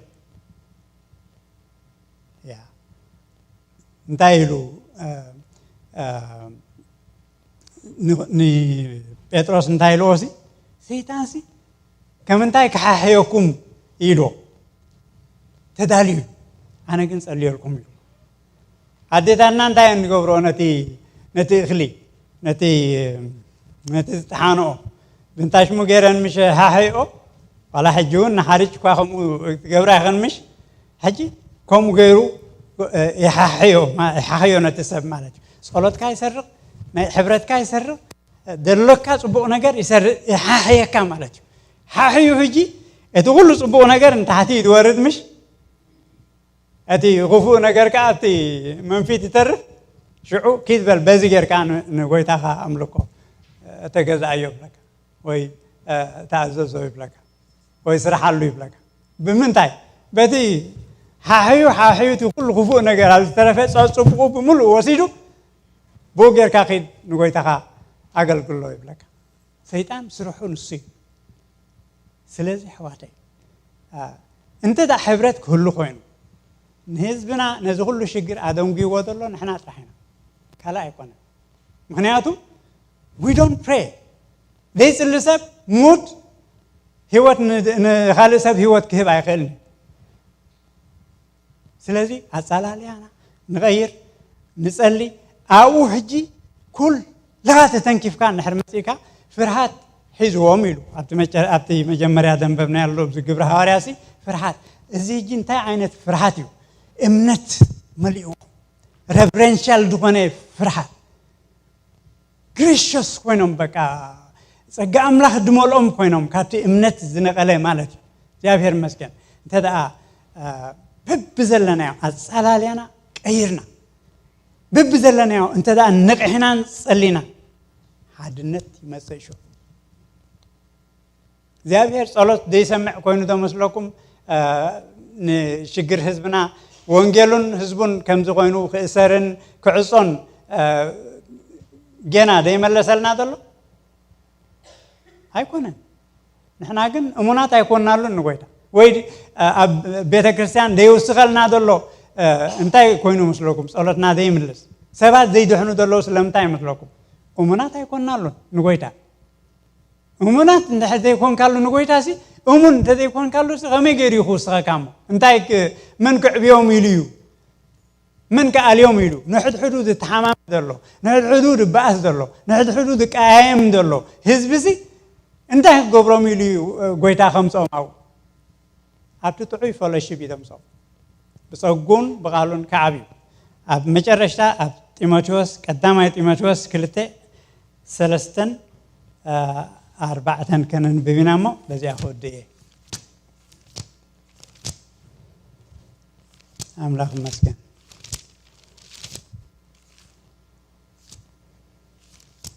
እንታይ ኢሉ ንጴጥሮስ እንታይ ኢልዎ ሲ ሰይጣን ሲ ከም እንታይ ክሓሕየኩም ኢልዎ ተዳልዩ ኣነ ግን ጸልየልኩም እዩ። ኣዴታትና እንታይ እንገብሮ ነቲ ነቲ እኽሊ ነቲ ነቲ ዝጠሓንኦ ብንታሽሙ ገይረን ምሽ ሓሕዮ ዋላ ሕጂ እውን ንሓርጭ እኳ ከምኡ ትገብራ ይኸን ምሽ ሕጂ ከምኡ ገይሩ ይሓሕዮ ይሓሕዮ ነቲ ሰብ ማለት እዩ። ጸሎትካ ይሰርቕ ናይ ሕብረትካ ይሰርቕ ደሎካ ጽቡቕ ነገር ይሰርቕ ይሓሕየካ ማለት እዩ። ሓሕዩ ሕጂ እቲ ኩሉ ጽቡቕ ነገር ንታሕቲ ይድወርድ ምሽ እቲ ክፉእ ነገር ከኣ ኣብቲ መንፊት ይተርፍ። ሽዑ ኪድ በል፣ በዚ ጌርካ ን-፣ ንጎይታኻ ኣምልኮ፣ እ፣ ተገዛኣዮ ይብለካ፣ ወይ፣ እ፣ ተኣዘዞ ይብለካ፣ ወይ ስርሓሉ ይብለካ። ብምንታይ? በቲ ሓሕዩ፣ ሓሕዩ እቲ ኩሉ ክፉእ ነገር ኣብ ዝተረፈ ጸጽቡቑ ብምሉእ ወሲዱ፣ ብኡ ጌርካ ኪድ ንጎይታኻ ኣገልግሎ ይብለካ። ሰይጣን ስርሑ ንሱ እዩ። ስለዚ ኣሕዋተይ፣ እ፣ እንተ ደኣ ሕብረት ክህሉ ኮይኑ፣ ንህዝብና ነዚ ኩሉ ሽግር ኣደንጉይዎ ዘሎ ንሕና ጥራሕ ኢና። ካልእ ኣይኮነን። ምኽንያቱ፣ we don't pray። ዘይጽሊ ሰብ ሙት ህይወት ን-፣ ንኻልእ ሰብ ህይወት ክህብ ኣይኽእልን እዩ። ስለዚ ኣጸላልያና ንቐይር፣ ንጸሊ። ኣብኡ ሕጂ ኩልኻ ተተንኪፍካ እንድሕር መጺእካ፣ ፍርሃት ሒዝዎም ኢሉ ኣብቲ መጨ-፣ ኣብቲ መጀመርያ ዘንበብናዮ ኣሎ፣ ኣብዚ ግብሪ ሃዋርያ ሲ ፍርሃት። እዚ ሕጂ እንታይ ዓይነት ፍርሃት እዩ? እምነት መሊእዎ፣ ረቨረንሻል ዝኾነ ፍርሃት። ግሬሽስ ኮይኖም፣ በቃ ጸጋ ኣምላኽ ድመልኦም ኮይኖም፣ ካብቲ እምነት ዝነቐለ ማለት እዩ። እግዚኣብሔር ይመስገን። እንተ ደኣ፣ እ፣ በብዘለናዮ ኣጸላልያና ቀይርና፣ በብዘለናዮ እንተ ደኣ ነቒሕናን ጸሊና፣ ሓድነት ይመጽእ ሽዑ። እግዚኣብሔር ጸሎት ዘይሰምዕ ኮይኑ ዶ መስለኩም? እ፣ ንሽግር ህዝብና፣ ወንጌሉን ህዝቡን ከምዚ ኮይኑ ክእሰርን ክዕጾን፣ እ፣ ጌና ዘይመለሰልና ዘሎ? ኣይኮነን። ንሕና ግን እሙናት ኣይኮንናሉን ንጎይታ። ወይ፣ እ፣ ኣብ ቤተ ክርስቲያን ዘይውስኸልና ዘሎ፣ እ፣ እንታይ ኮይኑ መስለኩም? ጸሎትና ዘይምልስ። ሰባት ዘይድሕኑ ዘለዉ ስለምንታይ መስለኩም? እሙናት ኣይኮንናሉን ንጎይታ። እሙናት እንድሕር ዘይኮንካሉ ንጎይታ ሲ፣ እሙን እንተዘይኮንካሉ ሲ፣ ከመይ ገይሩ እዩ ክውስኸካ እሞ? እንታይ ክ-፣ መን ክዕብዮም ኢሉ እዩ? መን ክኣልዮም ኢሉ? ንሕድሕዱ ዝተሓማም ዘሎ፣ ንሕድሕዱ ዝበኣስ ዘሎ፣ ንሕድሕዱ ዝቀያየም ዘሎ ህዝቢ ሲ፣ እንታይ ክገብሮም ኢሉ እዩ፣ እ፣ ጎይታ ከምጽኦም ኣብኡ? ኣብቲ ጥዑይ ፈሎሺፕ እዩ ዘምጽኦም። ብጸጉን ብቓሉን ክዓብዩ። ኣብ መጨረሽታ ኣብ ጢሞቴዎስ፣ ቀዳማይ ጢሞቴዎስ ክልተ፣ ሰለስተን፣ እ፣ ኣርባዕተን ከነንብብ ኢና እሞ በዚኣ ክወድእ እየ። ኣምላኽ ይመስገን።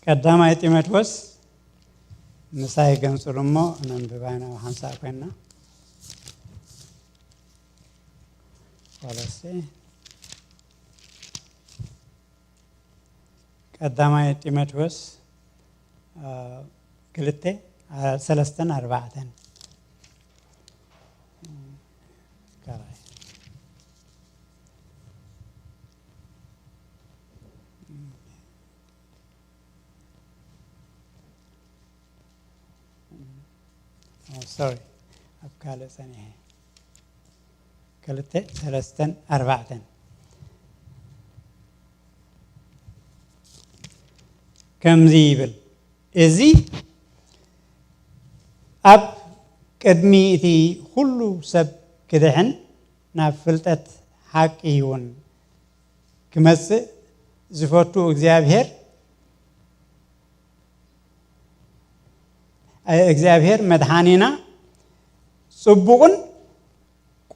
ቀዳማይ ጢሞቴዎስ ምሳይ ገንጽሉ እሞ ነንብባ ኢና ሓንሳእ ኮይንና። ኮሎሴ ቀዳማይ ጢሞቴዎስ፣ እ፣ ክልተ፣ እ፣ ሰለስተን ኣርባዕተን። ካልኣይ። ኦ፣ ሶሪ፣ ኣብ ካልእ ጸኒሐ። ክልተ፣ ሰለስተን ኣርባዕተን። ከምዚ ይብል፣ እዚ ኣብ ቅድሚ እቲ ኩሉ ሰብ ክድሕን ናብ ፍልጠት ሓቂ እውን ክመጽእ ዝፈቱ እግዚኣብሔር፣ እግዚኣብሔር መድሓኒና ጽቡቕን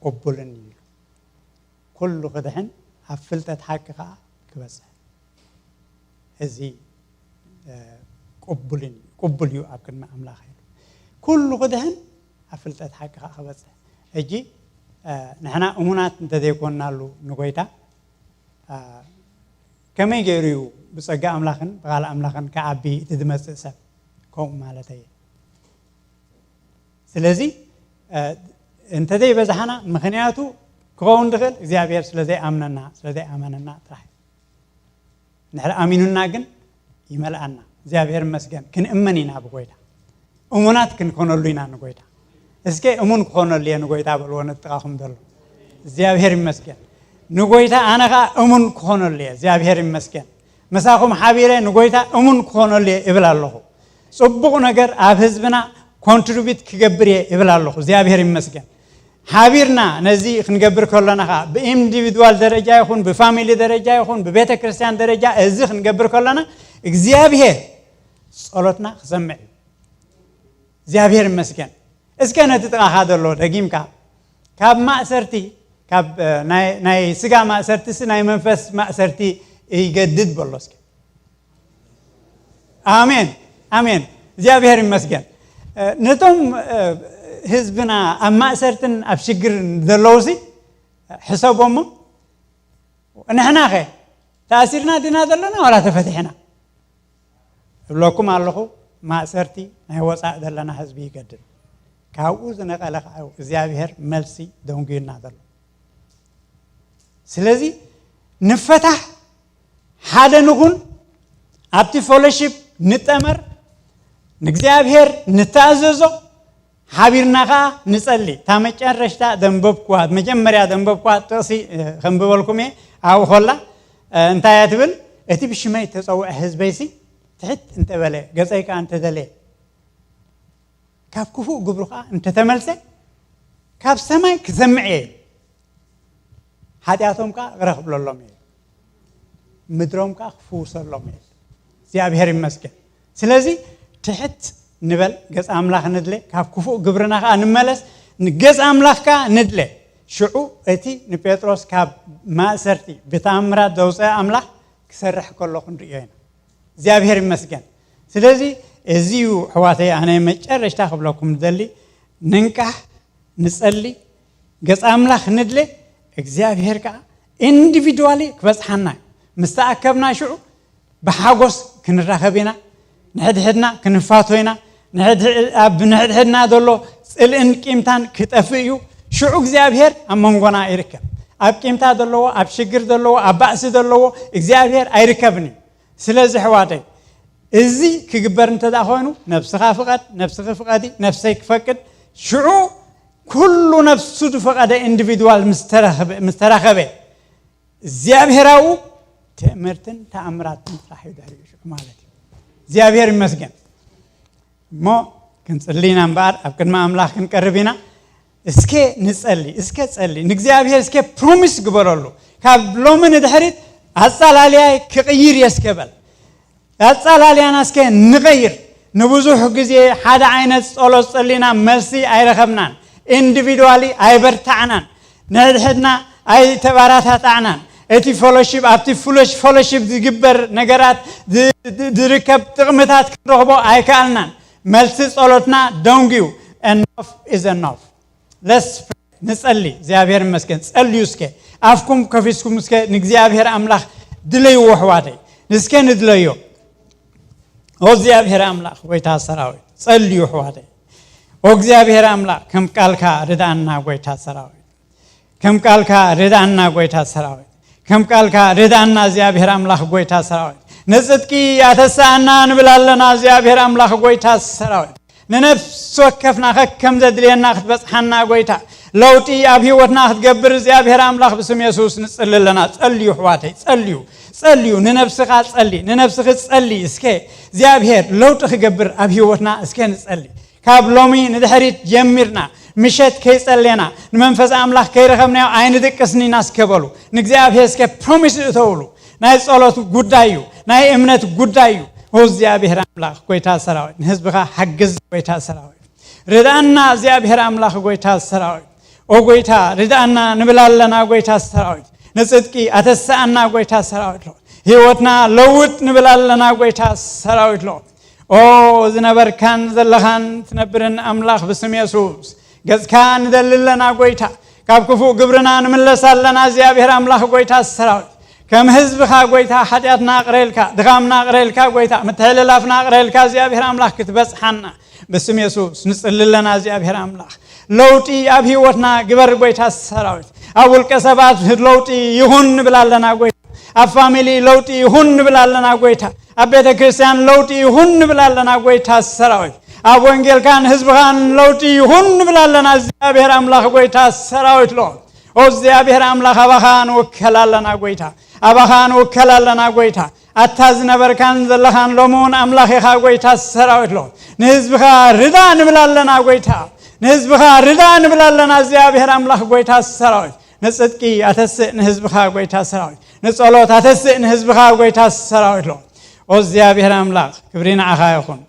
ቅቡልን እዩ። ኩሉ ክድሕን ኣብ ፍልጠት ሓቂ ኸዓ ክበጽሕ። እዚ፣ እ፣ ቅቡልን እዩ፣ ቅቡል እዩ ኣብ ቅድሚ ኣምላኽ ኢሉ። ኩሉ ክድሕን ኣብ ፍልጠት ሓቂ ኸዓ ክበጽሕ። ሕጂ፣ እ፣ ንሕና እሙናት እንተዘይኮንናሉ ንጎይታ፣ እ፣ ከመይ ገይሩ እዩ ብጸጋ ኣምላኽን ብቓል ኣምላኽን ክዓቢ እቲ ዝመጽእ ሰብ? ከምኡ ማለተይ እየ። ስለዚ፣ እ፣ እንተዘይበዛሕና፣ ምኽንያቱ ክኸውን ዝኽእል እግዚኣብሔር ስለ ዘይኣምነና፣ ስለ ዘይኣመነና ጥራሕ እዩ። እንድሕር ኣሚኑና ግን ይመልኣና። እግዚኣብሔር ይመስገን፣ ክንእመን ኢና ብጎይታ። እሙናት ክንኮነሉ ኢና ንጎይታ። እስከ እሙን ክኾነሉ እየ ንጎይታ በልዎ ነጥቃኹም ዘሎ። እግዚኣብሔር ይመስገን። ንጎይታ ኣነ ኸዓ እሙን ክኾነሉ እየ። እግዚኣብሔር ይመስገን። ምሳኹም ሓቢረ ንጎይታ እሙን ክኾነሉ እየ እብል ኣለኹ። ጽቡቕ ነገር ኣብ ህዝብና ኮንትሪቢዩት ክገብር እየ እብል ኣለኹ። እግዚኣብሔር ይመስገን። ሓቢርና ነዚ ክንገብር ከሎና ኸዓ፣ ብኢንዲቪድዋል ደረጃ ይኹን፣ ብፋሚሊ ደረጃ ይኹን፣ ብቤተ ክርስቲያን ደረጃ እዚ ክንገብር ከሎና፣ እግዚኣብሔር ጸሎትና ክሰምዕ እዩ። እግዚኣብሔር ይመስገን። እስከ ነቲ ጥቓኻ ዘሎ ደጊምካ፣ ካብ ማእሰርቲ ካብ እ፣ ናይ ናይ ስጋ ማእሰርቲስ ናይ መንፈስ ማእሰርቲ ይገድድ በሎ እስኪ። ኣሜን ኣሜን። እግዚኣብሔር ይመስገን። እ፣ ነቶም እ፣ ህዝብና ኣብ ማእሰርትን ኣብ ሽግርን ዘለውሲ ሕሰቦሞ። ንሕናኸ ተኣሲርና ዲና ዘለና ዋላ ተፈቲሕና? እብለኩም ኣለኹ፣ ማእሰርቲ ናይ ወፃእ ዘለና ህዝቢ ይገድል። ካብኡ ዝነቐለ ከዓ እግዚኣብሔር መልሲ ደንጉዩና ዘሎ። ስለዚ ንፈታሕ፣ ሓደ ንኹን፣ ኣብቲ ፎሎሺፕ ንጠመር፣ ንእግዚኣብሔር ንተኣዘዞ፣ ሓቢርና ኸዓ ንጸሊ። እታ መጨረሽታ ደንበብኩዋ፣ መጀመርያ ደንበብኩዋ ጥቕሲ እ፣ ከንብበልኩም እየ። ኣብኡ ኸላ እ፣ እንታይ እያ ትብል? እቲ ብሽመይ እተጸውዐ ህዝበይሲ ትሕት እንተበለ፣ ገጸይ ከኣ እንተደለየ፣ ካብ ክፉእ ግብሩ ከኣ እንተተመልሰ፣ ካብ ሰማይ ክሰምዕ እየ፣ ሓጢኣቶም ከኣ ይቕረ ክብለሎም እየ፣ ምድሮም ከኣ ክፍውሰሎም እየ። እግዚኣብሔር ይመስገን። ስለዚ ትሕት ንበል፣ ገጽ ኣምላኽ ንድለ፣ ካብ ክፉእ ግብርና ከኣ ንመለስ፣ ንገጽ ኣምላኽ ከኣ ንድለ። ሽዑ እቲ ንጴጥሮስ ካብ ማእሰርቲ ብተኣምራት ዘውፅአ ኣምላኽ ክሰርሕ ከሎ ክንርእዮ ኢና። እግዚኣብሔር ይመስገን። ስለዚ እዚ እዩ ኣሕዋተይ፣ ኣነ መጨረሽታ ክብለኩም ዝደሊ፣ ንንቃሕ፣ ንጸሊ፣ ገጽ ኣምላኽ ንድለ፣ እግዚኣብሔር ከኣ ኢንዲቪድዋሊ ክበጽሓና እዩ። ምስ ተኣከብና ሽዑ ብሓጎስ ክንራኸብ ኢና፣ ንሕድሕድና ክንፋቶ ኢና፣ ንሕድሕ- ኣብ ንሕድሕድና ዘሎ ጽልእን ቂምታን ክጠፍእ እዩ። ሽዑ እግዚኣብሔር ኣብ መንጎና ይርከብ። ኣብ ቂምታ ዘለዎ፣ ኣብ ሽግር ዘለዎ፣ ኣብ ባእሲ ዘለዎ እግዚኣብሔር ኣይርከብን እዩ። ስለዚ ኣሕዋተይ፣ እዚ ክግበር እንተ ደኣ ኮይኑ፣ ነብስኻ ፍቐድ፣ ነብስኺ ፍቐዲ፣ ነብሰይ ክፈቅድ፣ ሽዑ ኩሉ ነብሱ ዝፈቐደ ኢንዲቪድዋል ምስ ተረኸበ፣ ምስ ተረኸበ፣ እግዚኣብሔራዊ ትእምርትን ተኣምራትን ጥራሕ እዩ ድሕሪኡ ሽዑ ማለት እዩ። እግዚኣብሔር ይመስገን። እሞ ክንጽሊ ኢና እምበኣር፣ ኣብ ቅድሚ ኣምላኽ ክንቀርብ ኢና። እስከ ንጸሊ፣ እስከ ጸሊ፣ ንእግዚኣብሔር እስከ ፕሮሚስ ግበረሉ። ካብ ሎሚ ንድሕሪት ኣጻላልያይ ክቕይር እየ እስከ በል። ኣጻላልያና እስከ ንቐይር። ንብዙሕ ግዜ ሓደ ዓይነት ጸሎት ጸሊና መልሲ ኣይረኸብናን። ኢንዲቪድዋሊ ኣይበርታዕናን። ንሕድሕድና ኣይተባራታታዕናን። እቲ ፎሎሺፕ፣ ኣብቲ ፉለሽ- ፎሎሺፕ ዝግበር ነገራት ዝ- ዝ- ዝርከብ ጥቕምታት ክንረኽቦ ኣይከኣልናን። መልሲ ጸሎትና ደንጉዩ። Enough is enough. Let's pray. ንጸሊ። እግዚኣብሔር ይመስገን። ጸልዩ እስከ። ኣፍኩም ከፊስኩም እስከ ንእግዚኣብሔር ኣምላኽ ድለይዎ ኣሕዋተይ። እስከ ንድለዮ። ኦ እግዚኣብሔር ኣምላኽ ጎይታ ሰራዊት፣ ጸልዩ ኣሕዋተይ። ኦ እግዚኣብሔር ኣምላኽ ከም ቃልካ ርድኣና ጎይታ ሰራዊት። ከም ቃልካ ርድኣና ጎይታ ሰራዊት። ከም ቃልካ ርድኣና እግዚኣብሔር ኣምላኽ ጎይታ ሰራዊት። ንጽድቂ ኣተስኣና ንብል ኣለና እግዚኣብሔር ኣምላኽ ጎይታ ሰራዊት። ንነፍሲ ወከፍና ከከም ዘድልየና ክትበጽሓና ጎይታ፣ ለውጢ ኣብ ህይወትና ክትገብር እግዚኣብሔር ኣምላኽ ብስም የሱስ ንጽሊ ኣለና። ጸልዩ ኣሕዋተይ፣ ጸልዩ፣ ጸልዩ፣ ንነብስኻ ጸሊ፣ ንነብስኺ ጸሊ። እስከ እግዚኣብሔር ለውጢ ክገብር ኣብ ህይወትና እስከ ንጸሊ። ካብ ሎሚ ንድሕሪት ጀሚርና ምሸት ከይጸሌና ንመንፈስ ኣምላኽ ከይረኸብናዮ ኣይንድቅስን ኢና እስከ በሉ። ንእግዚኣብሔር እስከ ፕሮሚስ እተውሉ። ናይ ጸሎት ጉዳይ እዩ፣ ናይ እምነት ጉዳይ እዩ። ኦ እግዚኣብሔር ኣምላኽ ጎይታ ሰራዊት፣ ንህዝብኻ ሓግዝ ጎይታ ሰራዊት። ርድኣና እግዚኣብሔር ኣምላኽ ጎይታ ሰራዊት። ኦ ጎይታ ርድኣና ንብል ኣለና ጎይታ ሰራዊት። ንጽድቂ ኣተስኣና ጎይታ ሰራዊት። ህይወትና ለውጥ ንብል ኣለና ጎይታ ሰራዊት። ኦ ዝነበርካን ዘለኻን ትነብርን ኣምላኽ ብስም የሱስ ገጽካ ንደሊ ኣለና ጎይታ። ካብ ክፉእ ግብርና ንምለስ ኣለና እግዚኣብሔር ኣምላኽ ጎይታ ሰራዊት። ከም ህዝብኻ ጎይታ ሓጢኣትና ኣቕሬልካ፣ ድኻምና ኣቕሬልካ ጎይታ፣ ምትሕልላፍና ኣቕሬልካ እግዚኣብሔር ኣምላኽ ክትበጽሓና ብስም የሱስ ንጽሊ ኣለና እግዚኣብሔር ኣምላኽ። ለውጢ ኣብ ህይወትና ግበር ጎይታ ሰራዊት። ኣብ ውልቀ ሰባት ለውጢ ይኹን ንብል ኣለና ጎይታ። ኣብ ፋሚሊ ለውጢ ይኹን ንብል ኣለና ጎይታ። ኣብ ቤተ ክርስቲያን ለውጢ ይኹን ንብል ኣለና ጎይታ ሰራዊት። ኣብ ወንጌልካን ህዝብኻን ለውጢ ይኹን ንብል ኣለና እግዚኣብሔር ኣምላኽ ጎይታ ሰራዊት። ሎ ኦ እግዚኣብሔር ኣምላኽ ኣባኻ ንውከል ኣለና ጎይታ። ኣባኻ ንውከል ኣለና ጎይታ። ኣታ ዝነበርካን ዘለኻን ሎሚ እውን ኣምላኽ ኢኻ ጎይታ ሰራዊት። ሎ ንህዝብኻ ርዳ ንብል ኣለና ጎይታ። ንህዝብኻ ርዳ ንብል ኣለና እግዚኣብሔር ኣምላኽ ጎይታ ሰራዊት። ንጽድቂ ኣተስእ ንህዝብኻ ጎይታ ሰራዊት። ንጸሎት ኣተስእ ንህዝብኻ ጎይታ ሰራዊት። ሎ ኦ እግዚኣብሔር ኣምላኽ ክብሪ ንዓኻ ይኹን።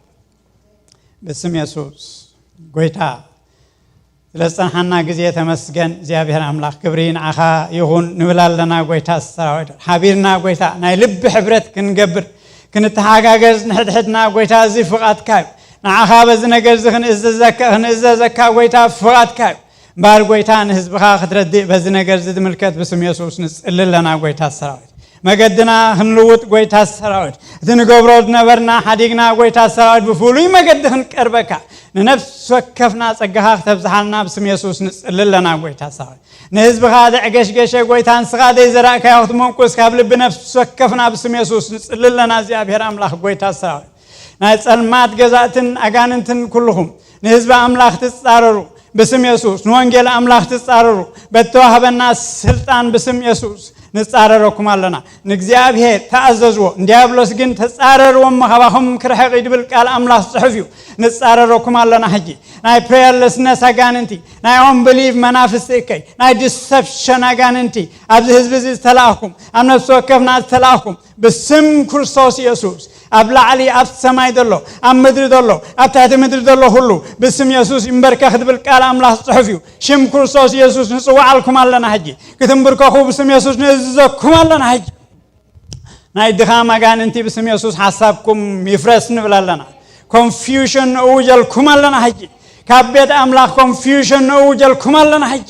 ብስም የሱስ ጎይታ ስለ ዝጸንሓና ግዜ ተመስገን እግዚኣብሔር ኣምላኽ፣ ክብሪ ንዓኻ ይኹን ንብል ኣለና። ጎይታ ሰራዊት፣ ሓቢርና ጎይታ ናይ ልቢ ሕብረት ክንገብር፣ ክንተሓጋገዝ፣ ንሕድሕድና ጎይታ፣ እዚ ፍቓድካ እዩ። ንዓኻ በዚ ነገር እዚ ክንእዘዘካ፣ ክንእዘዘካ ጎይታ ፍቓድካ እዩ። እምበኣር ጎይታ ንህዝብኻ ክትረድእ በዚ ነገር እዚ ዝምልከት ብስም የሱስ ንጽሊ ኣለና። ጎይታ ሰራዊት፣ መገድና ክንልውጥ ጎይታ ሰራዊት፣ እቲ ንገብሮ ዝነበርና ሓዲግና ጎይታ ሰራዊት ብፍሉይ መገዲ ክንቀርበካ፣ ንነፍሲ ወከፍና ጸጋኻ ክተብዝሓልና ብስም የሱስ ንጽሊ ኣለና። ጎይታ ሰራዊት፣ ንህዝብኻ ዘዕገሽገሸ ጎይታ ንስኻ ዘይዘራእካዮ ክትመንቁስ ካብ ልቢ ነፍሲ ወከፍና ብስም የሱስ ንጽሊ ኣለና። እግዚኣብሔር ኣምላኽ ጎይታ ሰራዊት፣ ናይ ጸልማት ገዛእትን ኣጋንንትን ኩልኹም ንህዝቢ ኣምላኽ ትጻረሩ ብስም የሱስ፣ ንወንጌል ኣምላኽ ትጻረሩ በተዋህበና ስልጣን ብስም የሱስ ንጻረረኩም ኣለና። ንእግዚኣብሔር ተኣዘዝዎ፣ ንዲያብሎስ ግን ተጻረርዎ እሞ ካባኹም ክርሕቕ እዩ ዝብል ቃል ኣምላኽ ጽሑፍ እዩ። ንጻረረኩም ኣለና ሕጂ። ናይ ፕሬየርለስነስ ኣጋንንቲ፣ ናይ ኦንብሊቭ መናፍስቲ እከይ፣ ናይ ዲሰፕሽን ኣጋንንቲ፣ ኣብዚ ህዝቢ እዚ ዝተላእኩም፣ ኣብ ነፍሲ ወከፍና ዝተላእኩም፣ ብስም ክርስቶስ የሱስ ኣብ ላዕሊ ኣብ ሰማይ ዘሎ፣ ኣብ ምድሪ ዘሎ፣ ኣብ ትሕቲ ምድሪ ዘሎ ሁሉ ብስም የሱስ ይንበርከኽ ዝብል ቃል ኣምላኽ ጽሑፍ እዩ። ሽም ክርስቶስ የሱስ ንጽውዓልኩም ኣለና ሕጂ። ክትንብርከኹ ብስም የሱስ ንእዝዘኩም ኣለና ሕጂ። ናይ ድኻም ኣጋንንቲ ብስም የሱስ ሓሳብኩም ይፍረስ ንብል ኣለና። ኮንፊውሽን ንእውጀልኩም ኣለና ሕጂ። ካብ ቤት ኣምላኽ ኮንፊውሽን ንእውጀልኩም ኣለና ሕጂ።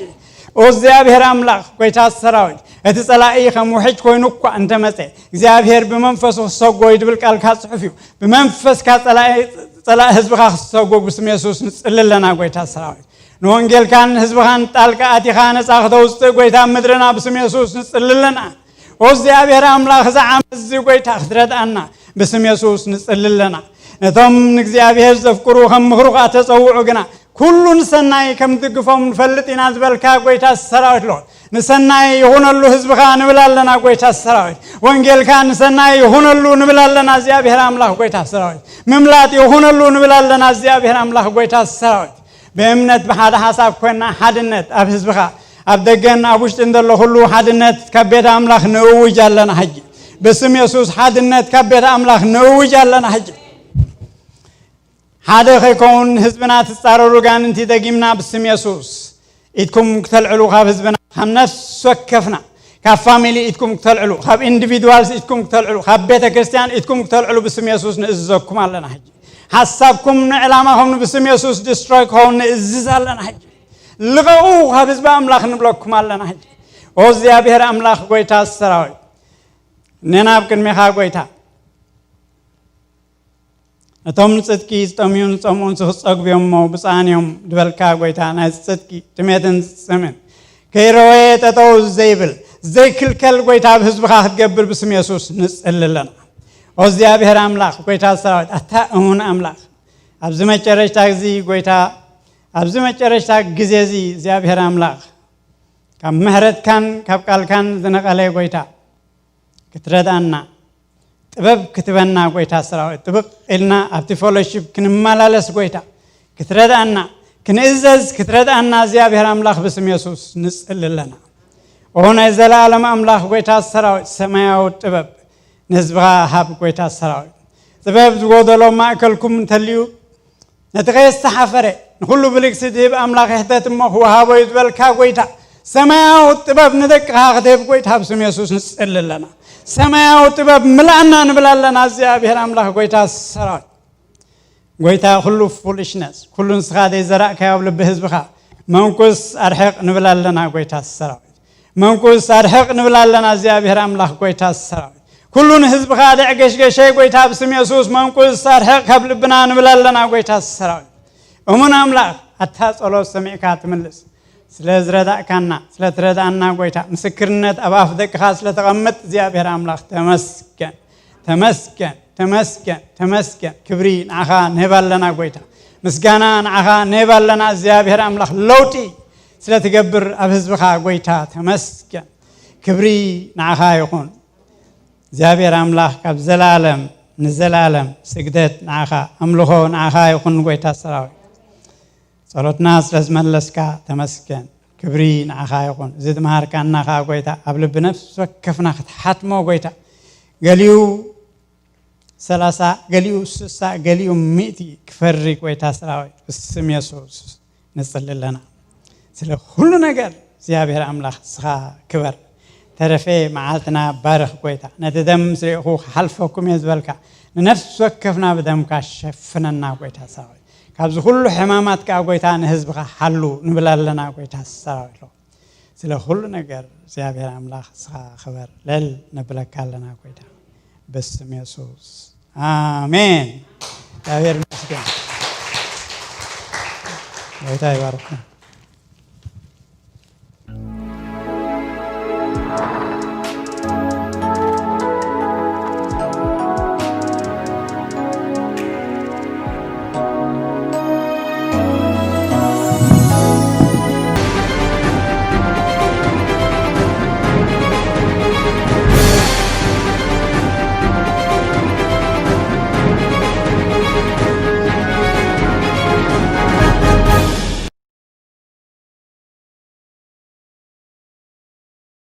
ኦ እግዚኣብሔር ኣምላኽ፣ ጎይታ ሰራዊት፣ እቲ ጸላኢ ከም ውሕጅ ኮይኑ እኳ እንተመጸ፣ እግዚኣብሔር ብመንፈሱ ክሰጎ እዩ ዝብል ቃልካ ጽሑፍ እዩ። ብመንፈስካ ጸላኢ፣ ጸላኢ ህዝብኻ ክሰጎ ብስም የሱስ ንጽሊ ኣለና። ጎይታ ሰራዊት፣ ንወንጌልካን ህዝብኻን ጣልቃ ኣቲኻ ነጻ ክተውጽእ ጎይታ ኣብ ምድርና ብስም የሱስ ንጽሊ ኣለና። ኦ እግዚኣብሔር ኣምላኽ፣ እዚ ዓመት እዚ ጎይታ ክትረድኣና ብስም የሱስ ንጽሊ ኣለና። ነቶም ንእግዚኣብሔር ዘፍቅሩ ከም ምኽሩ ከኣ ተጸውዑ ግና፣ ኩሉ ንሰናይ ከም ዝድግፎም ንፈልጥ ኢና ዝበልካ ጎይታ ሰራዊት፣ ሎት ንሰናይ ይኹነሉ ህዝብኻ ንብል ኣለና። ጎይታ ሰራዊት፣ ወንጌልካ ንሰናይ ይኹነሉ ንብል ኣለና። እግዚኣብሔር ኣምላኽ፣ ጎይታ ሰራዊት፣ ምምላጥ ይኹነሉ ንብል ኣለና። እግዚኣብሔር ኣምላኽ፣ ጎይታ ሰራዊት፣ ብእምነት ብሓደ ሓሳብ ኮይና ሓድነት ኣብ ህዝብኻ፣ ኣብ ደገን ኣብ ውሽጥን ዘሎ ኩሉ ሓድነት ካብ ቤት ኣምላኽ ንእውጅ ኣለና ሕጂ። ብስም የሱስ ሓድነት ካብ ቤት ኣምላኽ ንእውጅ ኣለና ሕጂ። ሓደ ከይከውን ህዝብና ትጻረሩ ጋንንቲ ደጊምና ብስም የሱስ ኢድኩም ክተልዕሉ፣ ካብ ህዝብና፣ ካብ ነፍሲ ወከፍና፣ ካብ ፋሚሊ ኢድኩም ክተልዕሉ፣ ካብ ኢንዲቪድዋልስ ኢድኩም ክተልዕሉ፣ ካብ ቤተ ክርስቲያን ኢድኩም ክተልዕሉ ብስም የሱስ ንእዝዘኩም ኣለና ሕጂ። ሓሳብኩም ንዕላማኹም ብስም የሱስ ዲስትሮይ ክኸውን ንእዝዝ ኣለና ሕጂ። ልቐቑ ካብ ህዝቢ ኣምላኽ ንብለኩም ኣለና ሕጂ። ኦ እግዚኣብሔር ኣምላኽ፣ ጎይታ ሰራዊት፣ እኔና ኣብ ቅድሜኻ ጎይታ። ነቶም ንጽድቂ ዝጠምዩን ዝጸምኡን ክጸግቡ እዮም እሞ ብፁዓን እዮም ዝበልካ ጎይታ፣ ናይ ጽድቂ ጥሜትን ጽምን ከይረወየ ጠጠው ዘይብል ዘይክልከል ጎይታ ኣብ ህዝብኻ ክትገብር ብስም የሱስ ንጽሊ ኣለና። ኦ እግዚኣብሔር ኣምላኽ፣ ጎይታ ሰራዊት፣ ኣታ እሙን ኣምላኽ፣ ኣብዚ መጨረሽታ ግዜ ጎይታ፣ ኣብዚ መጨረሽታ ግዜ እዚ እግዚኣብሔር ኣምላኽ፣ ካብ ምሕረትካን ካብ ቃልካን ዝነቐለ ጎይታ፣ ክትረድኣና፣ ጥበብ ክትበና ጎይታ ሰራዊት፣ ጥብቕ ኢልና ኣብቲ ፌሎሺፕ ክንመላለስ ጎይታ፣ ክትረድኣና፣ ክንእዘዝ ክትረድኣና እግዚኣብሔር ኣምላኽ ብስም የሱስ ንጽሊ ኣለና። ኦ ናይ ዘለኣለም ኣምላኽ፣ ጎይታ ሰራዊት፣ ሰማያዊ ጥበብ ንህዝብኻ ሃብ። ጎይታ ሰራዊት፣ ጥበብ ዝጎደሎ ማእከልኩም እንተልዩ፣ ነቲ ከየስተሓፈረ ንኹሉ ብልግሲ ዝህብ ኣምላኽ ይሕተት እሞ ክወሃቦ እዩ ዝበልካ ጎይታ፣ ሰማያዊ ጥበብ ንደቅኻ ክትህብ ጎይታ ብስም የሱስ ንጽሊ ኣለና። ሰማያዊ ጥበብ ምላእና ንብል ኣለና። እግዚኣብሔር ኣምላኽ፣ ጎይታ ሰራዊት፣ ጎይታ፣ ኩሉ ፉሊሽነስ፣ ኩሉ ንስኻ ዘይዘራእካዮ ኣብ ልቢ ህዝብኻ መንቁስ ኣርሕቕ ንብል ኣለና። ጎይታ ሰራዊት፣ መንቁስ ኣርሕቕ ንብል ኣለና። እግዚኣብሔር ኣምላኽ፣ ጎይታ ሰራዊት፣ ኩሉ ንህዝብኻ ዘዕገሽገሸ ጎይታ ብስም የሱስ መንቁስ ኣርሕቕ ካብ ልብና ንብል ኣለና። ጎይታ ሰራዊት፣ እሙን ኣምላኽ፣ ኣታ ጸሎት ሰሚዕካ ትምልስ ስለ ዝረዳእካና፣ ስለ ትረዳእና ጎይታ፣ ምስክርነት ኣብ ኣፍ ደቅኻ ስለ ተቐምጥ እግዚኣብሔር ኣምላኽ ተመስገን፣ ተመስገን፣ ተመስገን፣ ተመስገን። ክብሪ ንዓኻ ንህብ ኣለና ጎይታ፣ ምስጋና ንዓኻ ንህብ ኣለና እግዚኣብሔር ኣምላኽ። ለውጢ ስለ ትገብር ኣብ ህዝብኻ ጎይታ ተመስገን። ክብሪ ንዓኻ ይኹን እግዚኣብሔር ኣምላኽ፣ ካብ ዘላለም ንዘላለም ስግደት ንዓኻ፣ ኣምልኾ ንዓኻ ይኹን ጎይታ ሰራዊት። ጸሎትና ስለ ዝመለስካ ተመስገን። ክብሪ ንዓኻ ይኹን። እዚ ዝመሃርካና ኸኣ ጎይታ ኣብ ልቢ ነፍሲ ወከፍና ክትሓትሞ ጎይታ፣ ገሊኡ ሰላሳ፣ ገሊኡ ስሳ፣ ገሊኡ ሚእቲ ክፈሪ ጎይታ ሰራዊት ብስም የሱስ ንጽሊ ኣለና። ስለ ኩሉ ነገር እግዚኣብሔር ኣምላኽ ንስኻ ክበር። ተረፈ መዓልትና ባርኽ ጎይታ። ነቲ ደም ምስ ርኢኹ ክሓልፈኩም እየ ዝበልካ፣ ንነፍሲ ወከፍና ብደምካ ሸፍነና ጎይታ ሰራዊት። ካብዚ ኩሉ ሕማማት ከኣ ጎይታ ንህዝብኻ ሓሉ ንብል ኣለና ጎይታ ሰራዊት። ስለ ኩሉ ነገር እግዚኣብሔር ኣምላኽ ንስኻ ክበር። ለል ነብለካ ኣለና ጎይታ፣ በስም የሱስ ኣሜን። እግዚኣብሔር ይመስገን። ጎይታ ይባርኩም።